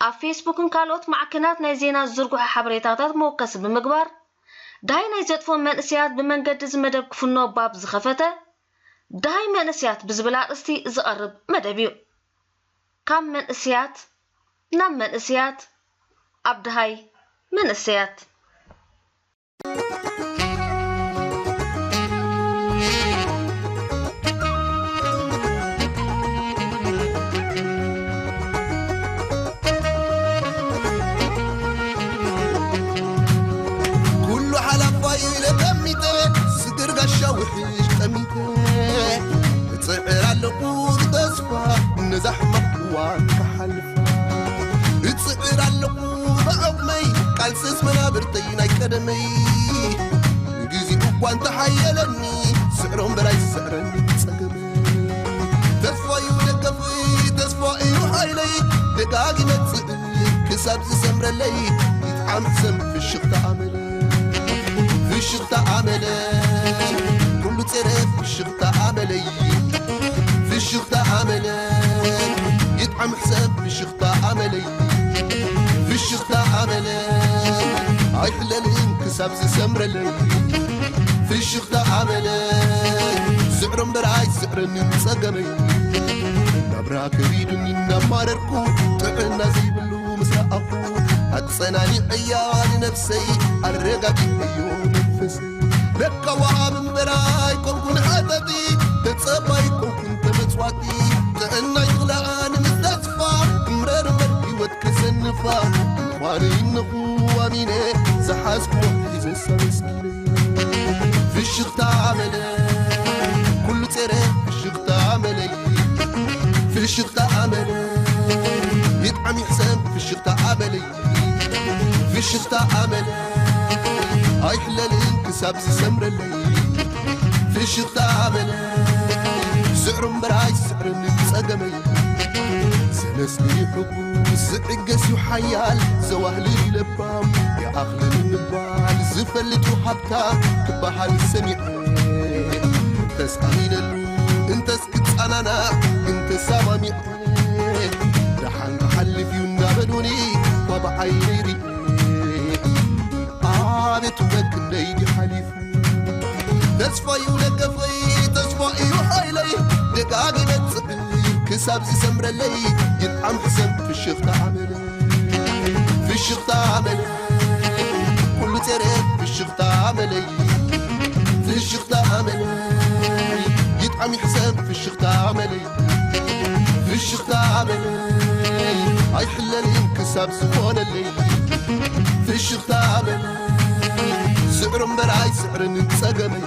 ኣብ ፌስቡክን ካልኦት ማዕከናት ናይ ዜና ዝዝርግሑ ሓበሬታታት መወከሲ ብምግባር ደሃይ ናይ ዘጥፍኦም መንእሰያት ብመንገዲ እዚ መደብ ክፍኖ ባብ ዝኸፈተ ደሃይ መንእሰያት ብዝብል ኣርእስቲ ዝቐርብ መደብ እዩ። ካብ መንእሰያት ናብ መንእሰያት ኣብ ደሃይ መንእሰያት። ኩሉ ሓላፋ ኢለ ጠሚተ ስግር ጋሻ ውሕሽ ጠሚተ እፅዕር ኣለኹ ብተስፋ ነዛ ሕማቕ እዋን ክሓልፋ እፅዕር ኣለኹ ብዓቕመይ ቃልስስ መናብርተይ ናይ ቀደመይ ንግዜኡ እኳ እንተሓየለኒ ስዕሮ እምበር ኣይስዕረኒ ፀገመይ ተስፋ እዩ ደገፈይ ተስፋ እዩ ሓይለይ ደጋጊመ ፅእ ክሳብ ዝሰምረለይ ይጥዓም ሕሰም ፍሽኽታ ኣመለይ ፍሽኽታ ኣመለይ ኩሉ ጸረ ፍሽኽታ ኣመለይ ፍሽኽታ ኣመለይ ይጥዓም ሕሰም ፍሽኽታ ኣመለይ ፍሽኽታ ኣመለይ ኣይሕለልን ክሳብ ዝሰምረለይ ፍሽኽታ ኣመለይ ስዕሮ እምበር ኣይስዕረንን ጸገመይ ናብራ ከቢዱኒ እናማረርኩ ጥዕና ዘይብሉ ምስ ረኣኹ ኣጸናኒዐያ ንነፍሰይ ኣረጋጊዐዮ መንፈሰይ ለካ ወሃብ እምበር ኣይኮንኩን ሓተቲ ተጸባይ ኣይኮንኩን ተመጽዋቲ ጥዕናይ ክልኣኒ ምስ ተስፋ እምረር እምበር ህይወት ከሰንፋ ምዃነይ እነኹ ኣሚነ ዝሓዝኩዎ ሒዘሳ መስኪነ ፍሽኽታ ኣመለ ኩሉ ጸረ ፍሽኽታ ኣመለይ ፍሽኽታ ኣመለ ይጥዓም ይሕሰም ፍሽኽታ ኣመለይ ፍሽኽታ ኣመለ ኣይሕለልን ክሳብ ዝሰምረለይ ፍሽኽታ ኣመለ ስዕሩ እምበር ኣይስዕርን ጸገመይ ዘመስግን እዩ ሕጉስ ዝዕገስ እዩ ሓያል ዘዋህልል እዩ ለባም ይኣኽልን ምባል ዝፈልጥ እዩ ሃብታ ክበሃል ሰሚዐ እንተስ ኣሚነሉ እንተስ ክጸናናዕ እንተስ ኣማሚዐ ደሓን ክሓልፍ እዩ እናበሉኒ ኳ ብዓይነይ ርኢ ኣቤት ውበት ክንደይ ድዩ ሓሊፉ ተስፋዩ ደገፈይ ጋግ ይመጽእ ክሳብ ዝሰምረለይ፣ ይጥዓም ሕሰም ፍሽኽታ ኣመለይ፣ ፍሽኽታ ኣመለይ፣ ኩሉ ጼረ ፍሽኽታ ኣመለይ፣ ፍሽኽታ ኣመለይ፣ ይጥዓም ይሕሰም ፍሽኽታ ኣመለይ፣ ፍሽኽታ ኣመለይ፣ ኣይሕለልን ክሳብ ዝኾነለይ፣ ፍሽኽታ ኣመለይ፣ ስዕሩ እምበር ኣይስዕርን ጸገመይ።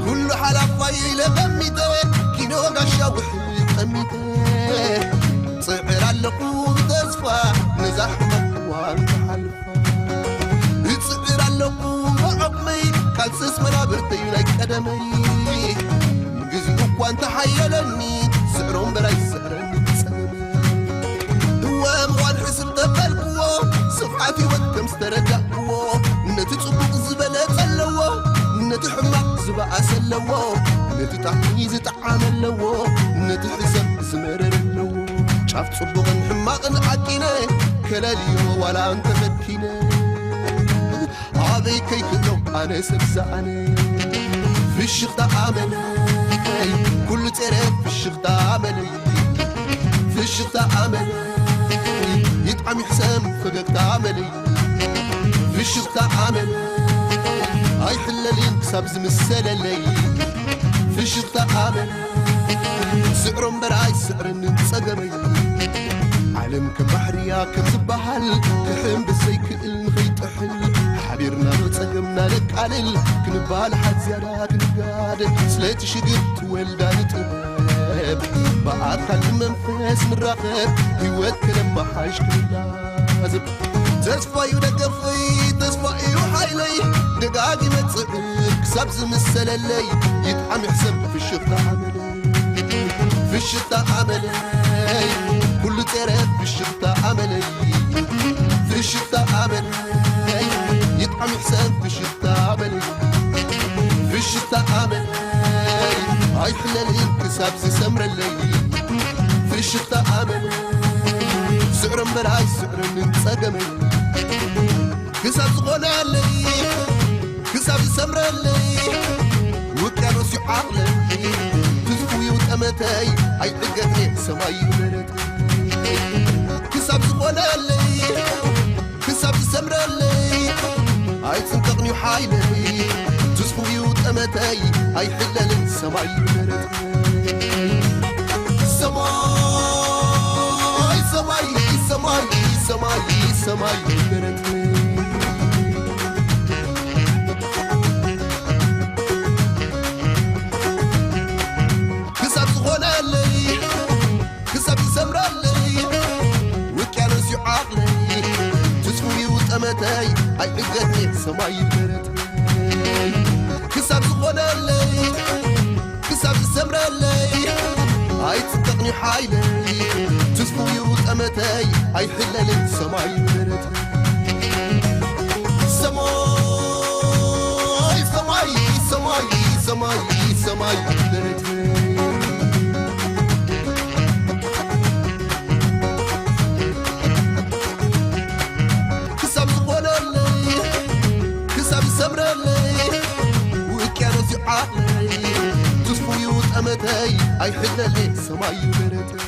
ኩሉ ሓላፋይ ኢለ ቀሚጠ፣ ኪኖ ጋሻ ውሕድ ቀሚጠ፣ ጽዕር ኣለኹ ብተስፋ ነዛ ሕማቕ እዋን ክሓልፋ። እጽዕር ኣለኹ ብዓቕመይ፣ ቃልስስ መናብርተይ ናይ ቀደመይ። ግዜኡ እኳ እንተሓየለኒ፣ ስዕሮ እምበር ኣይስዕረኒ ጸገመይ። እወ ምዃን ሕስብ ተበልክዎ፣ ስፍሓት ህይወት ከም ዝተረዳእክዎ፣ ነቲ ጽቡቕ ዝበለጸ ኣለዎ፣ ነቲ ሕማቕ ዝበኣሰ ኣለዎ፣ ነቲ ጣዕሚ ዝጠዓመ ኣለዎ፣ ነቲ ሕሰም ዝመረረ ኣለዎ። ጫፍ ጽቡቕን ሕማቕን ዓቂነ፣ ከለልዮ ዋላ እንተፈቲነ። ኣበይ ከይክእሎ ኣነ ሰብ ዝኣነ። ፍሽኽታ ኣመለይ፣ ኩሉ ጼረ ፍሽኽታ ኣመለይ፣ ፍሽኽታ ኣመለይ፣ ይጥዓም ይሕሰም ፈገግታ ኣመለይ፣ ፍሽኽታ ኣመለይ፣ ኣይሕለልን ክሳብ ዝምሰለለይ፣ ፍሽኽታ ኣመለይ፣ ስዕሮ እምበር ኣይስዕረንን ጸገመይ። ዓለም ከም ባሕርያ ከም ዝበሃል፣ ክሕም ብዘይክእል ንኸይጥሕል፣ ሓቢርና ዶ ጸገምና ነቃልል፣ ክንባላሓት ዝያዳ ክንጋደ፣ ስለቲ ሽግር ትወልዳ ንጥበብ፣ ብኣካል ብመንፈስ ንራኸብ፣ ህይወት ከነመሓሽ ክንላዘብ። ተስፋ እዩ ደገፈይ፣ ተስፋ እዩ ሓይለይ፣ ደጋጊመ ጽዕር ክሳብ ዝምሰለለይ፣ ይጥዓም ይሕሰም ፍሽኽታ ኣመለይ። ፍሽኽታ ኣመለይ፣ ኩሉ ጼረ ፍሽኽታ ኣመለይ፣ ፍሽኽታ ኣመለይ፣ ይጥዓም ይሕሰም ፍሽኽታ ኣመለይ፣ ፍሽኽታ ኣመለይ፣ ኣይሕለልን ክሳብ ዝሰምረለይ፣ ፍሽኽታ ኣመለይ፣ ስዕሮ እምበር ኣይስዕረንን ጸገመይ፣ ክሳብ ዝኾነለይ ክሳብ ዝሰምረለይ፣ ውቅያኖስ እዩ ዓቕለይ፣ ትዝፉ እዩ ጠመተይ፣ ኣይዕገትኔ ሰማይ እዩ ደረተይ። ክሳብ ዝኾነለይ፣ ክሳብ ዝሰምረለይ፣ ኣይጽንቀቕን እዩ ሓይለይ፣ ትዝፉ እዩ ጠመተይ፣ ኣይሕለልን ሰማይ እዩ ደረተይ። ሰማይ፣ ሰማይ፣ ሰማይ፣ ሰማይ፣ ሰማይ፣ ደረተይ። ክሳብ ዝኾነለይ፣ ክሳብ ዝሰምረለይ፣ ውቅያኖስ እዩ ዓቕለይ፣ ትዝፉ እዩ ጠመተይ፣ ኣይዕገትኔ ሰማይ እዩ ደረተይ። ክሳብ ዝኾነለይ፣ ክሳብ ዝሰምረለይ፣ ኣይጽንቀቕን እዩ ሓይለይ፣ ትዝፉ እዩ ጠመተይ፣ ኣይሕለልን ሰማይ እዩ ደረተይ። ሰማይ፣ ሰማይ፣ ሰማይ፣ ሰማይ፣ ሰማይ ደረተይ። ክሳብ ዝኾነለይ፣ ክሳብ ዝሰምረለይ፣ ውቅያኖስ እዩ ዓቕለይ፣ ትዝፉ እዩ ጠመተይ፣ ኣይሕለልን ሰማይ እዩ ደረተይ።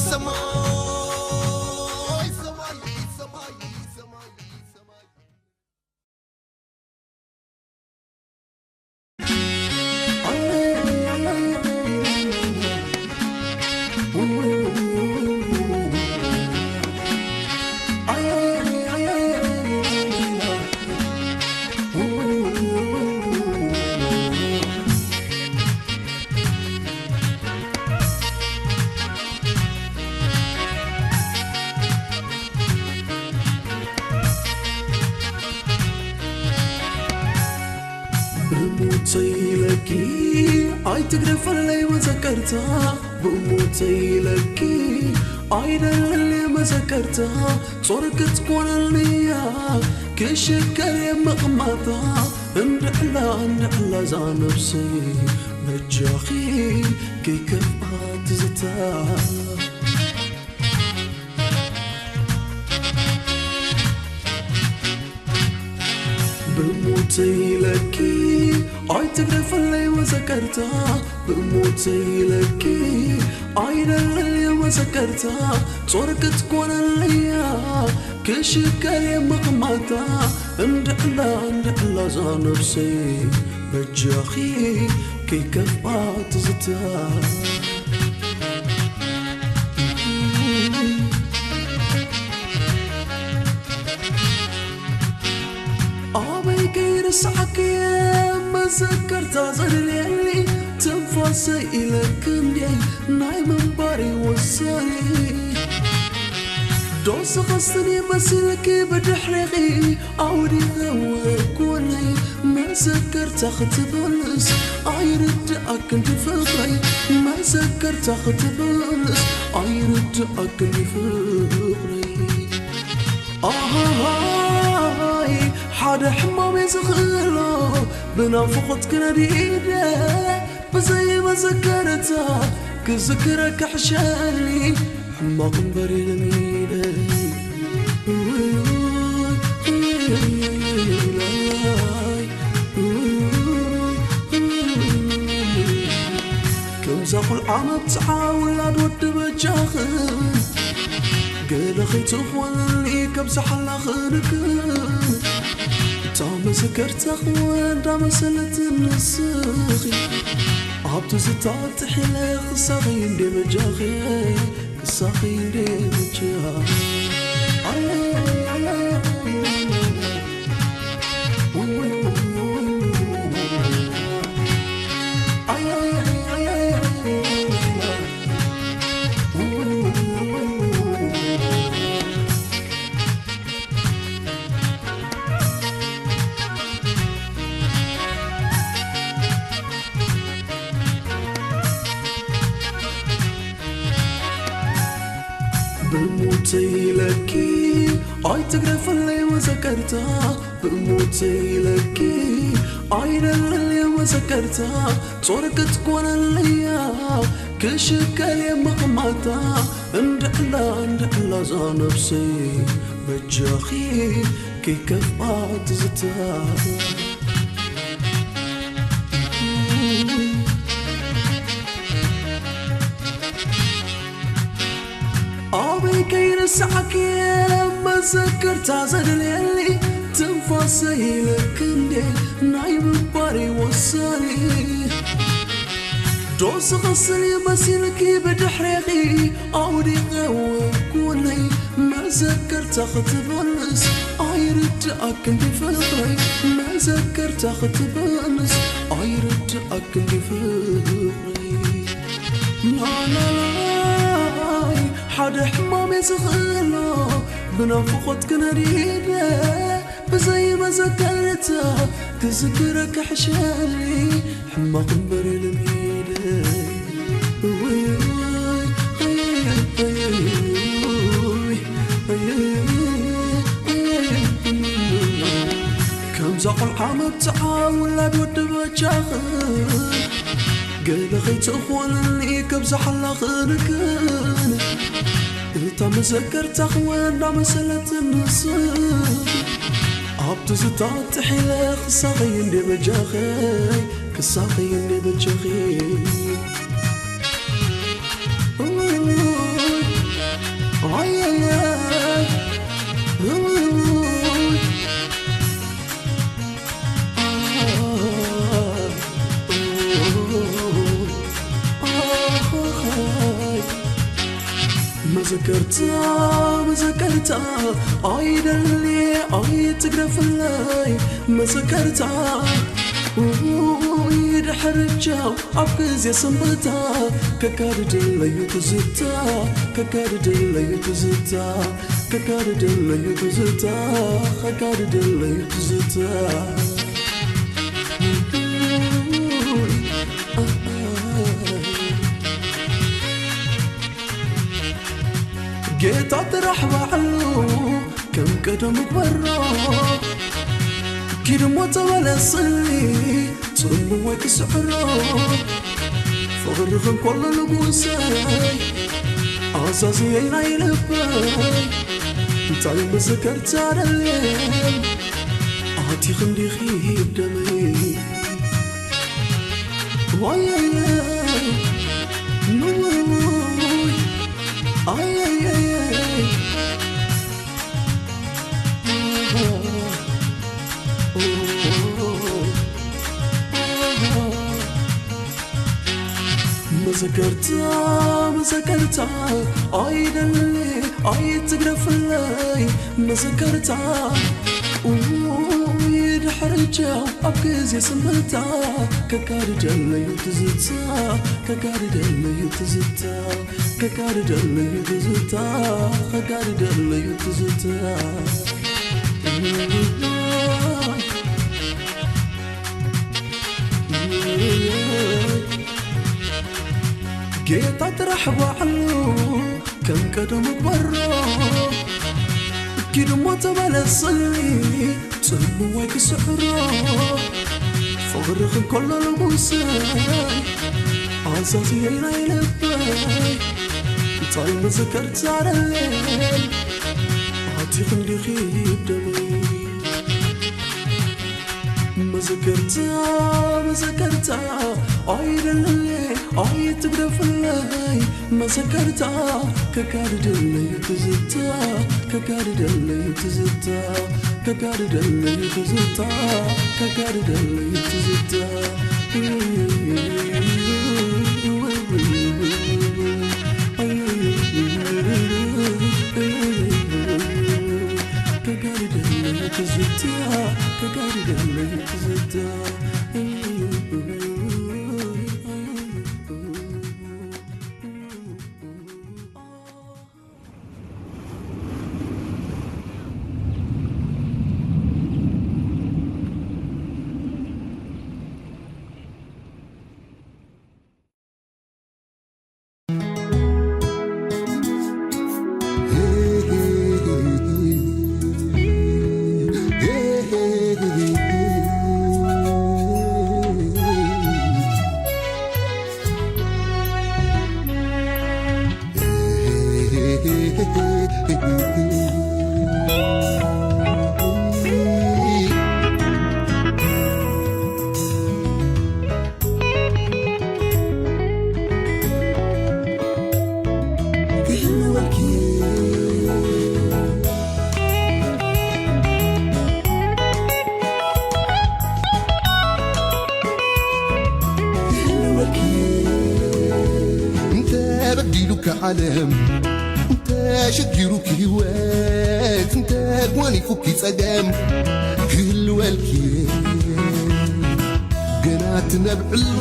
ሰማይ፣ ሰማይ፣ ሰማይ፣ ሰማይ፣ ሰማይ። ብሞተይ ኢለኪ ኣይትግደፈለይ መዘከርታ፣ ብሞተይ ኢለኪ ኣይደለለይ መዘከርታ፣ ጾር ክትኮነልያ ክሽከር የመቕማታ። እንድዕላ እንድዕላ እዛ ነብሰይ በጃኺ ከይከፍኣ ትዝታ። ብሞተይ ኢለኪ ኣይትግደፈለይ መዘከርታ፣ ብሞተይ ኢለኪ ኣይደለልየ መዘከርታ፣ ጾር ክትኮነለያ ክሽከል የመቕማታ። እንድዕላ እንድዕላ እዛ ነብሰይ በጃኺ ከይከፍኣ ትዝታ። ኣበይ ከይርስዓኪ መዘከርታ ዘድልየኒ፣ ትንፋሰይ ኢለኪ እንድየ ናይ ምንባረይ ወሳኒ። ዶ ስኸስኒ መሲልኪ ብድሕሪኺ ኣውዲቐ ወኮነይ፣ መዘከርታ ክትበልስ ኣይርድኣክን ድፍቕረይ፣ መዘከርታ ክትበልስ ኣይርድኣክን ድፍቕረይ። ኣሃሃይ፣ ሓደ ሕማም እየ ዝኽእሎ፣ ብናፍቖት ክነዲደ፣ ብዘይ መዘከርታ ክዝክረካ ሕሸኒ፣ ሕማቕ እምበር እዩ ልምደይ። ከምዛ ቁልዓ መብጽዓ ውላድ ወዲ በጃኽን፣ ገለ ከይትኾንኒ ከብዝሓላ ኽእልክን፣ እታ መዘከርታ ክወዳ መሰለትን ንስኺ፣ ኣብቲ ዝታጥሕ ኢለ ክሳኺ እንደ በጃኺ፣ ክሳኺ እንደ በጃኺ። ብሞተይ ኢለኪ ኣይትግደፍለይ መዘከርታ፣ ብሞተይ ኢለኪ ኣይደለልየ መዘከርታ፣ ጾር ክትኮነለያ ክሽከል የመቕማታ። እንድዕላ እንድዕላ እዛ ነብሰይ በጃኺ ከይከፍኣ ትዝታ። ኣበይ ከይርስዓኪ መዘከርታ ዘድልየኒ፣ ትንፋሰይ ኢለኪ እንዴ ናይ ምንባረይ ወሳኒ። ዶ ዝቐስል መሲልኪ ብድሕሬኺ ኣውዲቐ ወኩነይ፣ መዘከርታ ክትበልስ ኣይርድኣክን ድፍቕረይ፣ መዘከርታ ክትበልስ ኣይርድኣክን ድፍቕረይ። ላላላይ ሓደ ሕማም እየ ዝኽእሎ፣ ብናፍቖት ክነዲደ ብዘይ መዘከርታ ክዝክረካ ሕሸኒ፣ ሕማቕ እምበር ልምደይ። እውይ፣ እውይ፣ ከምዛ ቆልዓ መብፅዓ ውላድ ወዲ በጃኽን፣ ገለ ከይትኾንኒ ከብዝሓላ ክእልክን፣ እታ መዘከርታ ክወዳ መሰለትንስ፣ ኣብቲ ዝታጥሕ ኢለ ክሳኸይ እንዴ በጃኸይ፣ ክሳኸይ እንዴ በጃኸይ። መዘከርታ፣ መዘከርታ፣ ኣይደሊ ኣይትግረፍለይ መዘከርታ። ውይ ድሕርቻው ኣብ ግዜ ስንብታ፣ ከጋድደለዩ ትዝታ፣ ከጋድደለዩ ትዝታ፣ ከጋድደለዩ ትዝታ፣ ከጋድደለዩ ትዝታ። ጌታ ጥራሕ ባዕሉ ከም ቀደሙ ግበሮ። ኪድ እሞ ተመለስኒ ጽምወይ ክስዕሮ ፍቕርኽን ከሎ ንጉሰይ ኣዛዝየይ ናይ ልበይ እንታይ መዘከርታ ደልየን ኣቲኽ እንዲኺ ደመይ ዋየየይ ንውይ ኣየየየይ መዘከርታ መዘከርታ ኣይደሊ ኣይትግረፍለይ መዘከርታ ድሕርቻው ኣብ ግዜ ስምታ ከጋድደለዩ ትዝታ ከጋድደለዩ ትዝታ ከጋድደለዩ ትዝታ ከጋድደለዩ ትዝታ ጌታ ጥራሕ ባዕሉ ከም ቀደሙ ግበሮ ኪድ እሞ ተመለስኒ ጽምወይ ክስዕሮ ፍቕርኽን ከሎ ንጉሰይ ኣዛዝየይ ናይ ልበይ እንታይ መዘከርታ ደልየን ኣቲኽ እንዲኺ ደመይ መዘከርታ መዘከርታ ኣይደለለይ ኣይትግደፍለይ መዘከርታ ከጋድደለይ ትዝታ ከጋድደለይ ትዝታ ከጋድደለይ ትዝታ ከጋድደለይ ትዝታ ከጋድደለይ ትዝታ ከጋድደለይ ትዝታ ዓለም እንተሸጊሩኪ ህይወት እንተጓኒፉኪ ጸገም ክህልወልኪ ገና ትነብዕሉ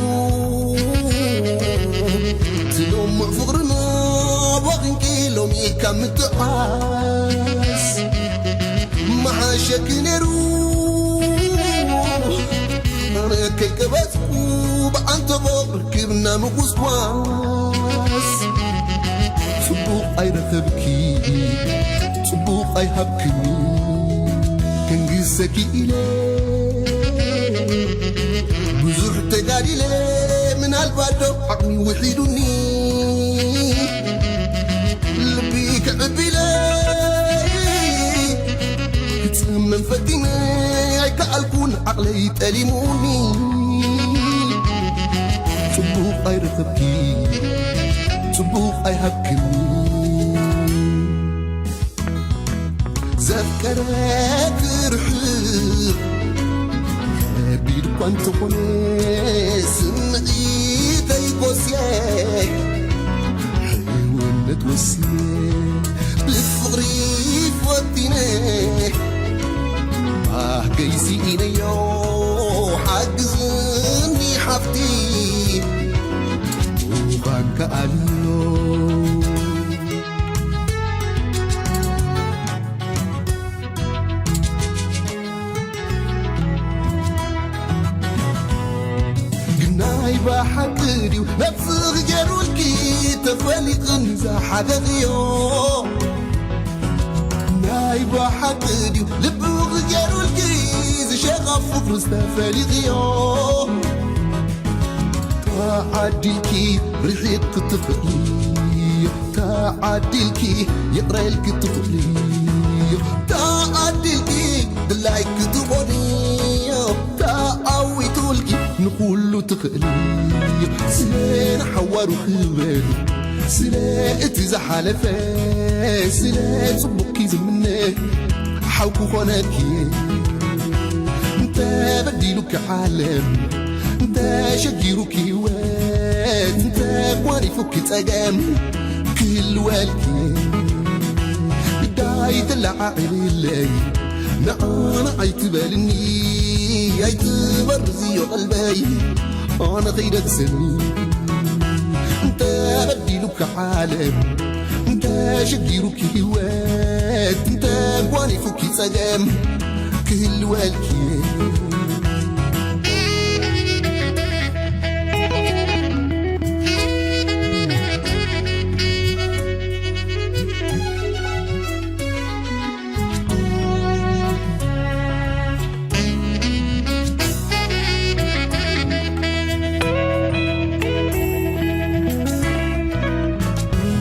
ትሎምዕ ፍቕርና ባኺንኪ ሎሚ ካብ ምጥዓስ መሓሸኪ ነይሩ ኣነ ከይቀበጽኩ ብኣንተ ፍቕሪ ክብና ምጉስጓስ ጽቡቕ ኣይረኸብኪ ጽቡቕ ኣይሃብክኒ ከንግሰኪ ኢለ ብዙሕ ተጋዲለ ምናልባት ዶ ዓቕሚ ውሒዱኒ ልቢ ክዕቢለ ክጽመም ፈቲነ ኣይከኣልኩን ዓቕለይ ጠሊሙኒ ጽቡቕ ኣይረኸብኪ ጽቡቕ ኣይሃብክኒ ዘፍቀረ ክርሕቕ ከቢድ እኳ እንተኾነ ስምዒተይ ጎስየ ሕውነት ወስነ ብፍቕሪ ፈቲነ ኣህ ገይሲኢነዮ ሓግዝኒ ሓፍቲ ምዃን ከኣልዮ ግናይ ብሓቂ ድዩ ነብስኺ ገይሩልኪ ተፈሊጥኒ ዝሓደኽዮ ናይ ብሓቂ ድዩ ልብኺ ገይሩልኪ ዝሸቐፎ ምስ ተፈሊጥዮ ተዓዲልኪ ርሒቕ ክትኽእሊ፣ ተዓዲልኪ ይቕረ ኢልኪ ትኽእሊ፣ ተዓዲልኪ ድላይ ክትኾኒ፣ ተዓዊቱልኪ ንኹሉ ትኽእሊ። ስለ ንሓዋሩ ክበል፣ ስለ እቲ ዝሓለፈ፣ ስለ ጽቡቕኪ ዝምነ ሓው ክኾነኪ። እንተ በዲሉኪ ዓለም፣ እንተ ሸጊሩኪ ህይወት፣ እንተ ጓኒፉኪ ጸገም ክህልወልኪ። ግዳይ ተለዓዒልለይ፣ ንዓና ኣይትበልኒ፣ ኣይትበርዝዮ ቀልበይ፣ ኣነ ከይደግሰኒ። እንተ በዲሉኪ ዓለም፣ እንተ ሸጊሩኪ ህይወት፣ እንተ ጓኒፉኪ ጸገም ክህልወልኪ።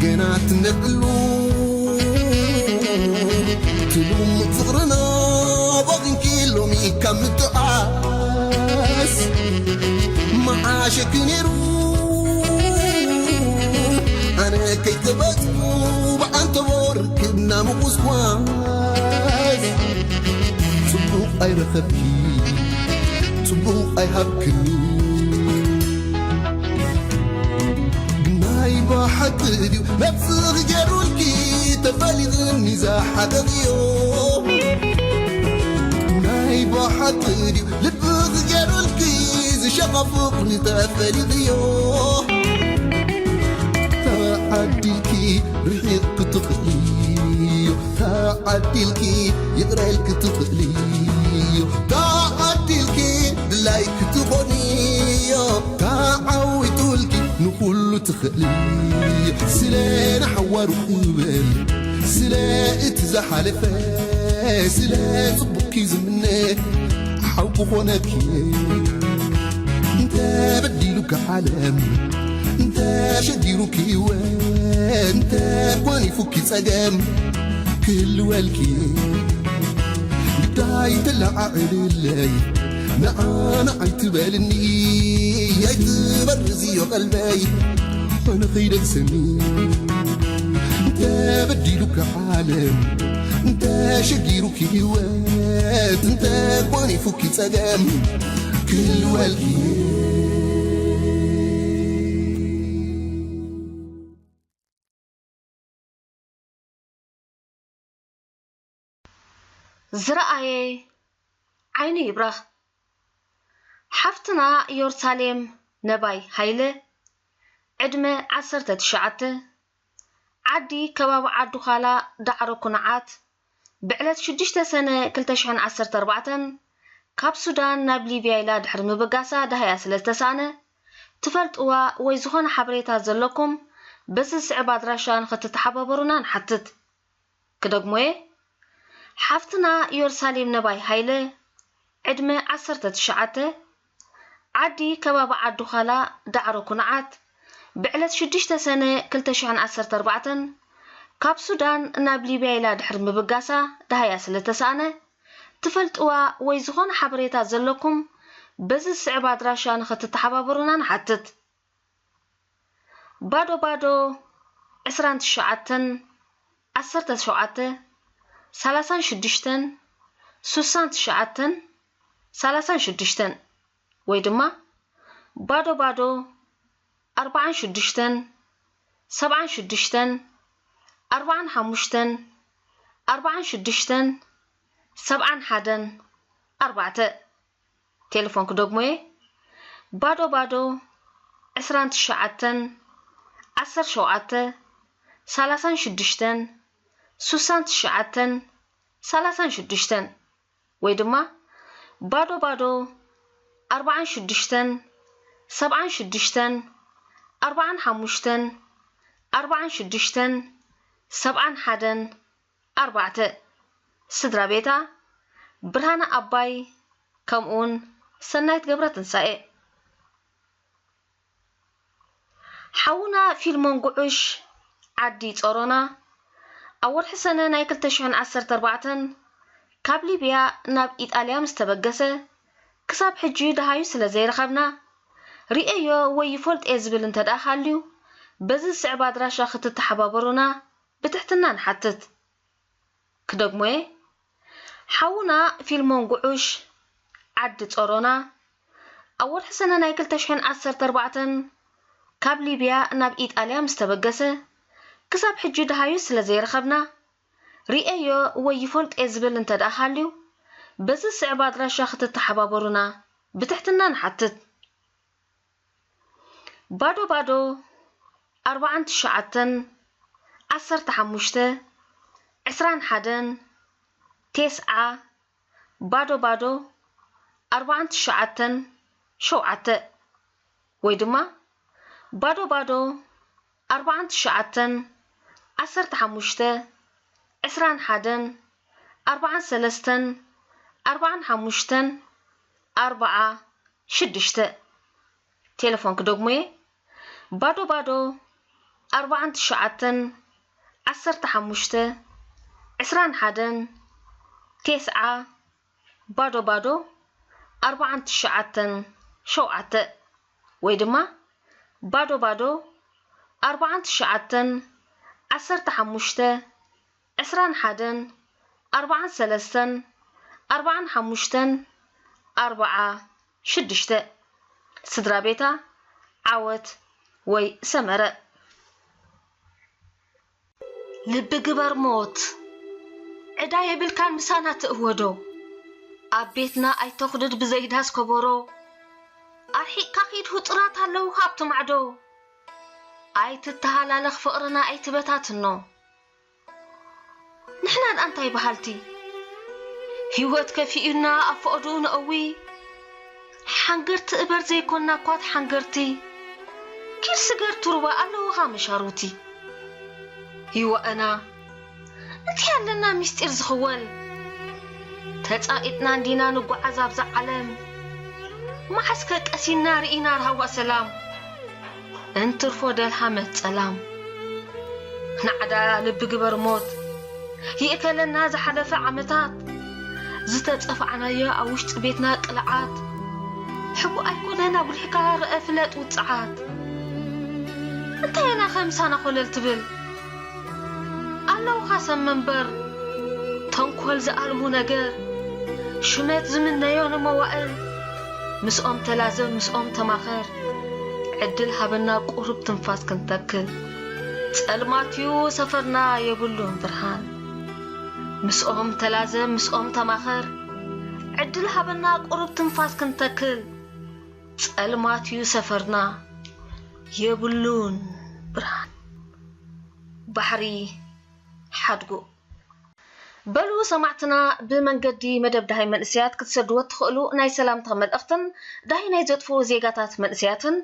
ገና ትነብዕሉ ትልውም ፍቕርና ባኺንኪ ሎሚ ካብ ምጥዓስ መዓሸኪ ነይሩ። ኣነ ከይተበጽኩ ብዓንተቦ ርክብና ምጉስጓስ። ጽቡቕ ኣይረኸብኪ፣ ጽቡቕ ኣይሃብክኒ። ናይ ብሓቂ ድዩ ነብስኺ ገይሩልኪ ተፈሊጥኒ ዝሓቀኽዮ? ናይ ብሓቂ ድዩ ልብኺ ገይሩልኪ ዝሸቐ ፍቕሪ ተፈሊጥዮ? ተዓዲልኪ ርሒቕ ክትኽእልዮ፣ ተዓዲልኪ ይቕረ ኢልኪ ትኽእልዮ፣ ተዓዲልኪ ድላይ ክትኾንዮ፣ ተዓዊቱልኪ ንኹሉ ትኽእልዮ። ስለ ንሓዋሩ እብል፣ ስለ እቲ ዝሓለፈ፣ ስለ ጽቡቕኪ ዝምነ ሓው ክኾነኪ። እንተ በዲሉኪ ዓለም፣ እንተ ሸጊሩኪ ህይወት፣ እንተ ጓኒፉኪ ጸገም ክህልወልኪ፣ ግዳይ ተለዓዕልለይ፣ ንዓና ኣይትበልኒ፣ ኣይትበርዝዮ ቀልበይ፣ ኣነ ከይደግሰኒ። እንተ በዲሉኪ ዓለም፣ እንተ ሸጊሩኪ ህይወት፣ እንተ ጓኒፉኪ ጸገም ክህልወልኪ። ዝረኣየ ዓይኑ ይብረኽ። ሓፍትና ዮርሳሌም ነባይ ሃይለ፣ ዕድመ ዓሰርተ ትሽዓተ፣ ዓዲ ከባቢ ዓዲ ዃላ ዳዕሮ ኩንዓት፣ ብዕለት ሽዱሽተ ሰነ ክልተ ሽሕን ዓሰርተ ኣርባዕተን ካብ ሱዳን ናብ ሊብያ ኢላ ድሕሪ ምብጋሳ ደሃያ ስለ ዝተሳእነ፣ ትፈልጥዋ ወይ ዝኾነ ሓበሬታ ዘለኩም በዚ ዝስዕብ ኣድራሻ ንኽትተሓባበሩና ንሓትት። ክደግሞ'የ። ሓፍትና ዮርሳሌም ነባይ ሃይለ፣ ዕድመ ዓሰርተ ትሽዓተ፣ ዓዲ ከባቢ ዓዲ ዃላ ዳዕሮ ኩንዓት፣ ብዕለት ሽዱሽተ ሰነ ክልተ ሽሕን ዓሰርተ ኣርባዕተን ካብ ሱዳን ናብ ሊብያ ኢላ ድሕሪ ምብጋሳ ደሃያ ስለ ተሳእነ፣ ትፈልጥዋ ወይ ዝኾነ ሓበሬታ ዘለኩም በዚ ዝስዕብ ኣድራሻ ንኽትተሓባበሩና ንሓትት። ባዶ ባዶ ዕስራን ትሽዓተን፣ ዓሰርተ ሸውዓተ፣ ሰላሳን ሽዱሽተን፣ ሱሳን ትሽዓተን፣ ሰላሳን ሽዱሽተን፣ ወይ ድማ ባዶ ባዶ ኣርባዓን ሽዱሽተን፣ ሰብዓን ሽዱሽተን፣ ኣርባዓን ሓሙሽተን፣ ኣርባዓን ሽዱሽተን፣ ሰብዓን ሓደን፣ ኣርባዕተ። ቴሌፎን ክደግሞ'የ። ባዶ ባዶ ዕስራን ትሽዓተን፣ ዓሰርተ ሸውዓተ፣ ሰላሳን ሽዱሽተን፣ ሱሳን ትሽዓተን፣ ሰላሳን ሽዱሽተን፣ ወይ ድማ ባዶ ባዶ ኣርባዓን ሽዱሽተን፣ ሰብዓን ሽዱሽተን፣ ኣርባዓን ሓሙሽተን፣ ኣርባዓን ሽዱሽተን፣ ሰብዓን ሓደን፣ ኣርባዕተ። ስድራ ቤታ ብርሃነ ኣባይ፣ ከምኡውን ሰናይት ገብረ ትንሳኤ። ሓውና ፊልሞን ጉዑሽ ዓዲ ጸሮና ኣብ ወርሒ ሰነ ናይ ክልተ ሽሕን ዓሰርተ ኣርባዕተን ካብ ሊብያ ናብ ኢጣልያ ምስ ተበገሰ ክሳብ ሕጂ ደሃዩ ስለ ዘይረኸብና፣ ርእየዮ ወይ ይፈልጦ እየ ዝብል እንተ ደኣ ሃልዩ፣ በዚ ዝስዕብ ኣድራሻ ክትተሓባበሩና ብትሕትና ንሓትት። ክደግሞ እየ። ሓውና ፊልሞን ጉዑሽ ዓዲ ጸሮና ኣብ ወርሒ ሰነ ናይ ክልተ ሽሕን ዓሰርተ ኣርባዕተን ካብ ሊብያ ናብ ኢጣልያ ምስ ተበገሰ ክሳብ ሕጂ ደሃዩ ስለ ዘይረኸብና፣ ርእየዮ ወይ ይፈልጦ እየ ዝብል እንተ ደኣ ሃልዩ፣ በዚ ዝስዕብ ኣድራሻ ክትተሓባበሩና ብትሕትና ንሓትት። ባዶ ባዶ ኣርባዓን ትሽዓተን ዓሰርተ ሓሙሽተ ዕስራን ሓደን ቴስዓ ባዶ ባዶ ኣርባዓን ትሽዓተን ሸውዓተ ወይ ድማ ባዶ ባዶ ኣርባዓን ትሽዓተን ዓሰርተ ሓሙሽተ ዕስራን ሓደን ኣርባዓን ሰለስተን ኣርባዓን ሓሙሽተን ኣርባዓ ሽዱሽተ። ቴሌፎን ክደግሞ እየ። ባዶ ባዶ ኣርባዓን ትሽዓተን ዓሰርተ ሓሙሽተ ዕስራን ሓደን ቴስዓ ባዶ ባዶ ኣርባዓን ትሽዓተን ሸውዓተ ወይ ድማ ባዶ ባዶ ኣርባዓን ትሽዓተን ዓሰርተ ሓሙሽተ ዕስራን ሓደን ኣርባዓን ሰለስተን ኣርባዓን ሓሙሽተን ኣርባዓ ሽዱሽተ። ስድራ ቤታ ዓወት ወይ ሰመረ። ልቢ ግበር ሞት ዕዳ የብልካን ምሳና ትእወዶ። ኣብ ቤትና ኣይተኹድድ ብዘይዳስ ከበሮ። ኣርሒቕካ ኺድ፣ ህጹራት ኣለዉ ካብቲ ማዕዶ። ኣይትተሃላለኽ ፍቕርና ኣይትበታትኖ። ንሕና ደኣ እንታይ በሃልቲ? ህይወት ከፊኡና ኣብ ፈቐድኡ ነእዊ። ሓንገርቲ እበር ዘይኮንና እኳ ተሓንገርቲ። ኪድ ስገር ቱርባ ኣለዉኻ መሻሩቲ። ይዋእና እንታይ ኣለና ምስጢር ዝኽወል? ተጻቒጥና እንዲና ንጓዓዝ ኣብዛ ዓለም። መዓስከ ቀሲና ርኢና ራህዋ ሰላም? እንትርፎ ደልሃመት ጸላም። ናዕዳ ልቢ ግበር ሞት ይእከለና ዝሓለፈ ዓመታት። ዝተጸፋዕናዮ ኣብ ውሽጢ ቤትና ቅልዓት። ሕቡእ ኣይኮነን ኣጉሊሕካ ርአ ፍለጥ ውጽዓት። እንታይ ኢና ከምሳና ኮለል ትብል? ኣለውኻ ሰብ መንበር ተንኮል ዝኣልሙ ነገር። ሽመት ዝምነዮ ንመዋእል። ምስኦም ተላዘብ ምስኦም ተማኸር። ዕድል ሃበና ቁሩብ ትንፋስ ክንተክል። ጸልማትዩ ሰፈርና የብሉን ብርሃን። ምስኦም ተላዘብ ምስኦም ተማኸር። ዕድል ሃበና ቁሩብ ትንፋስ ክንተክል። ጸልማትዩ ሰፈርና የብሉን ብርሃን። ባሕሪ ሓድጉ። በሉ ሰማዕትና፣ ብመንገዲ መደብ ደሃይ መንእሰያት ክትሰድዎ እትኽእሉ ናይ ሰላምታ መልእኽትን ደሃይ ናይ ዘጥፍኡ ዜጋታት መንእሰያትን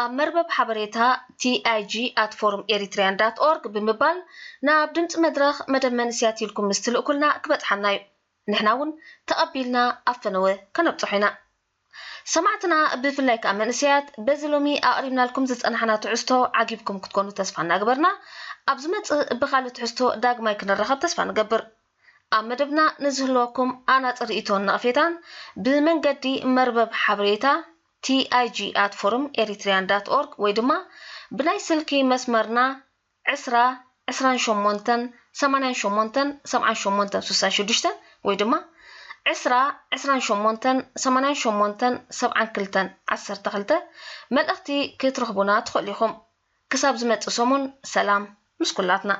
ኣብ መርበብ ሓበሬታ T I G at forum eritrean dot org ብምባል ናብ ድምፂ መድረኽ መደብ መንእሰያት ኢልኩም ምስ ትልእኩልና ክበፅሓና እዩ። ንሕና እውን ተቐቢልና ኣብ ፈነወ ከነብፅሖ ኢና። ሰማዕትና ብፍላይ ከኣ መንእሰያት በዚ ሎሚ ኣቕሪብናልኩም ዝጸናሕና ትሕዝቶ ዓጊብኩም ክትኮኑ ተስፋ እናገበርና ኣብ ዝመጽእ ብኻልእ ትሕዝቶ ዳግማይ ክንራኸብ ተስፋ ንገብር። ኣብ መደብና ንዝህልወኩም ኣናጽ ርእይቶን ነቐፌታን ብመንገዲ መርበብ ሓበሬታ T I G at forum eritrean dot org ወይ ድማ ብናይ ስልኪ መስመርና ዕስራ ዕስራን ሸሞንተን ሰማንያን ሸሞንተን ሰብዓን ሸሞንተን ስሳን ሽዱሽተን ወይ ድማ ዕስራ ዕስራን ሸሞንተን ሰማንያን ሸሞንተን ሰብዓን ክልተን ዓሰርተ ክልተ መልእኽቲ ክትረኽቡና ትኽእሉ ኢኹም። ክሳብ ዝመጽእ ሰሙን ሰላም ምስ ኩላትና።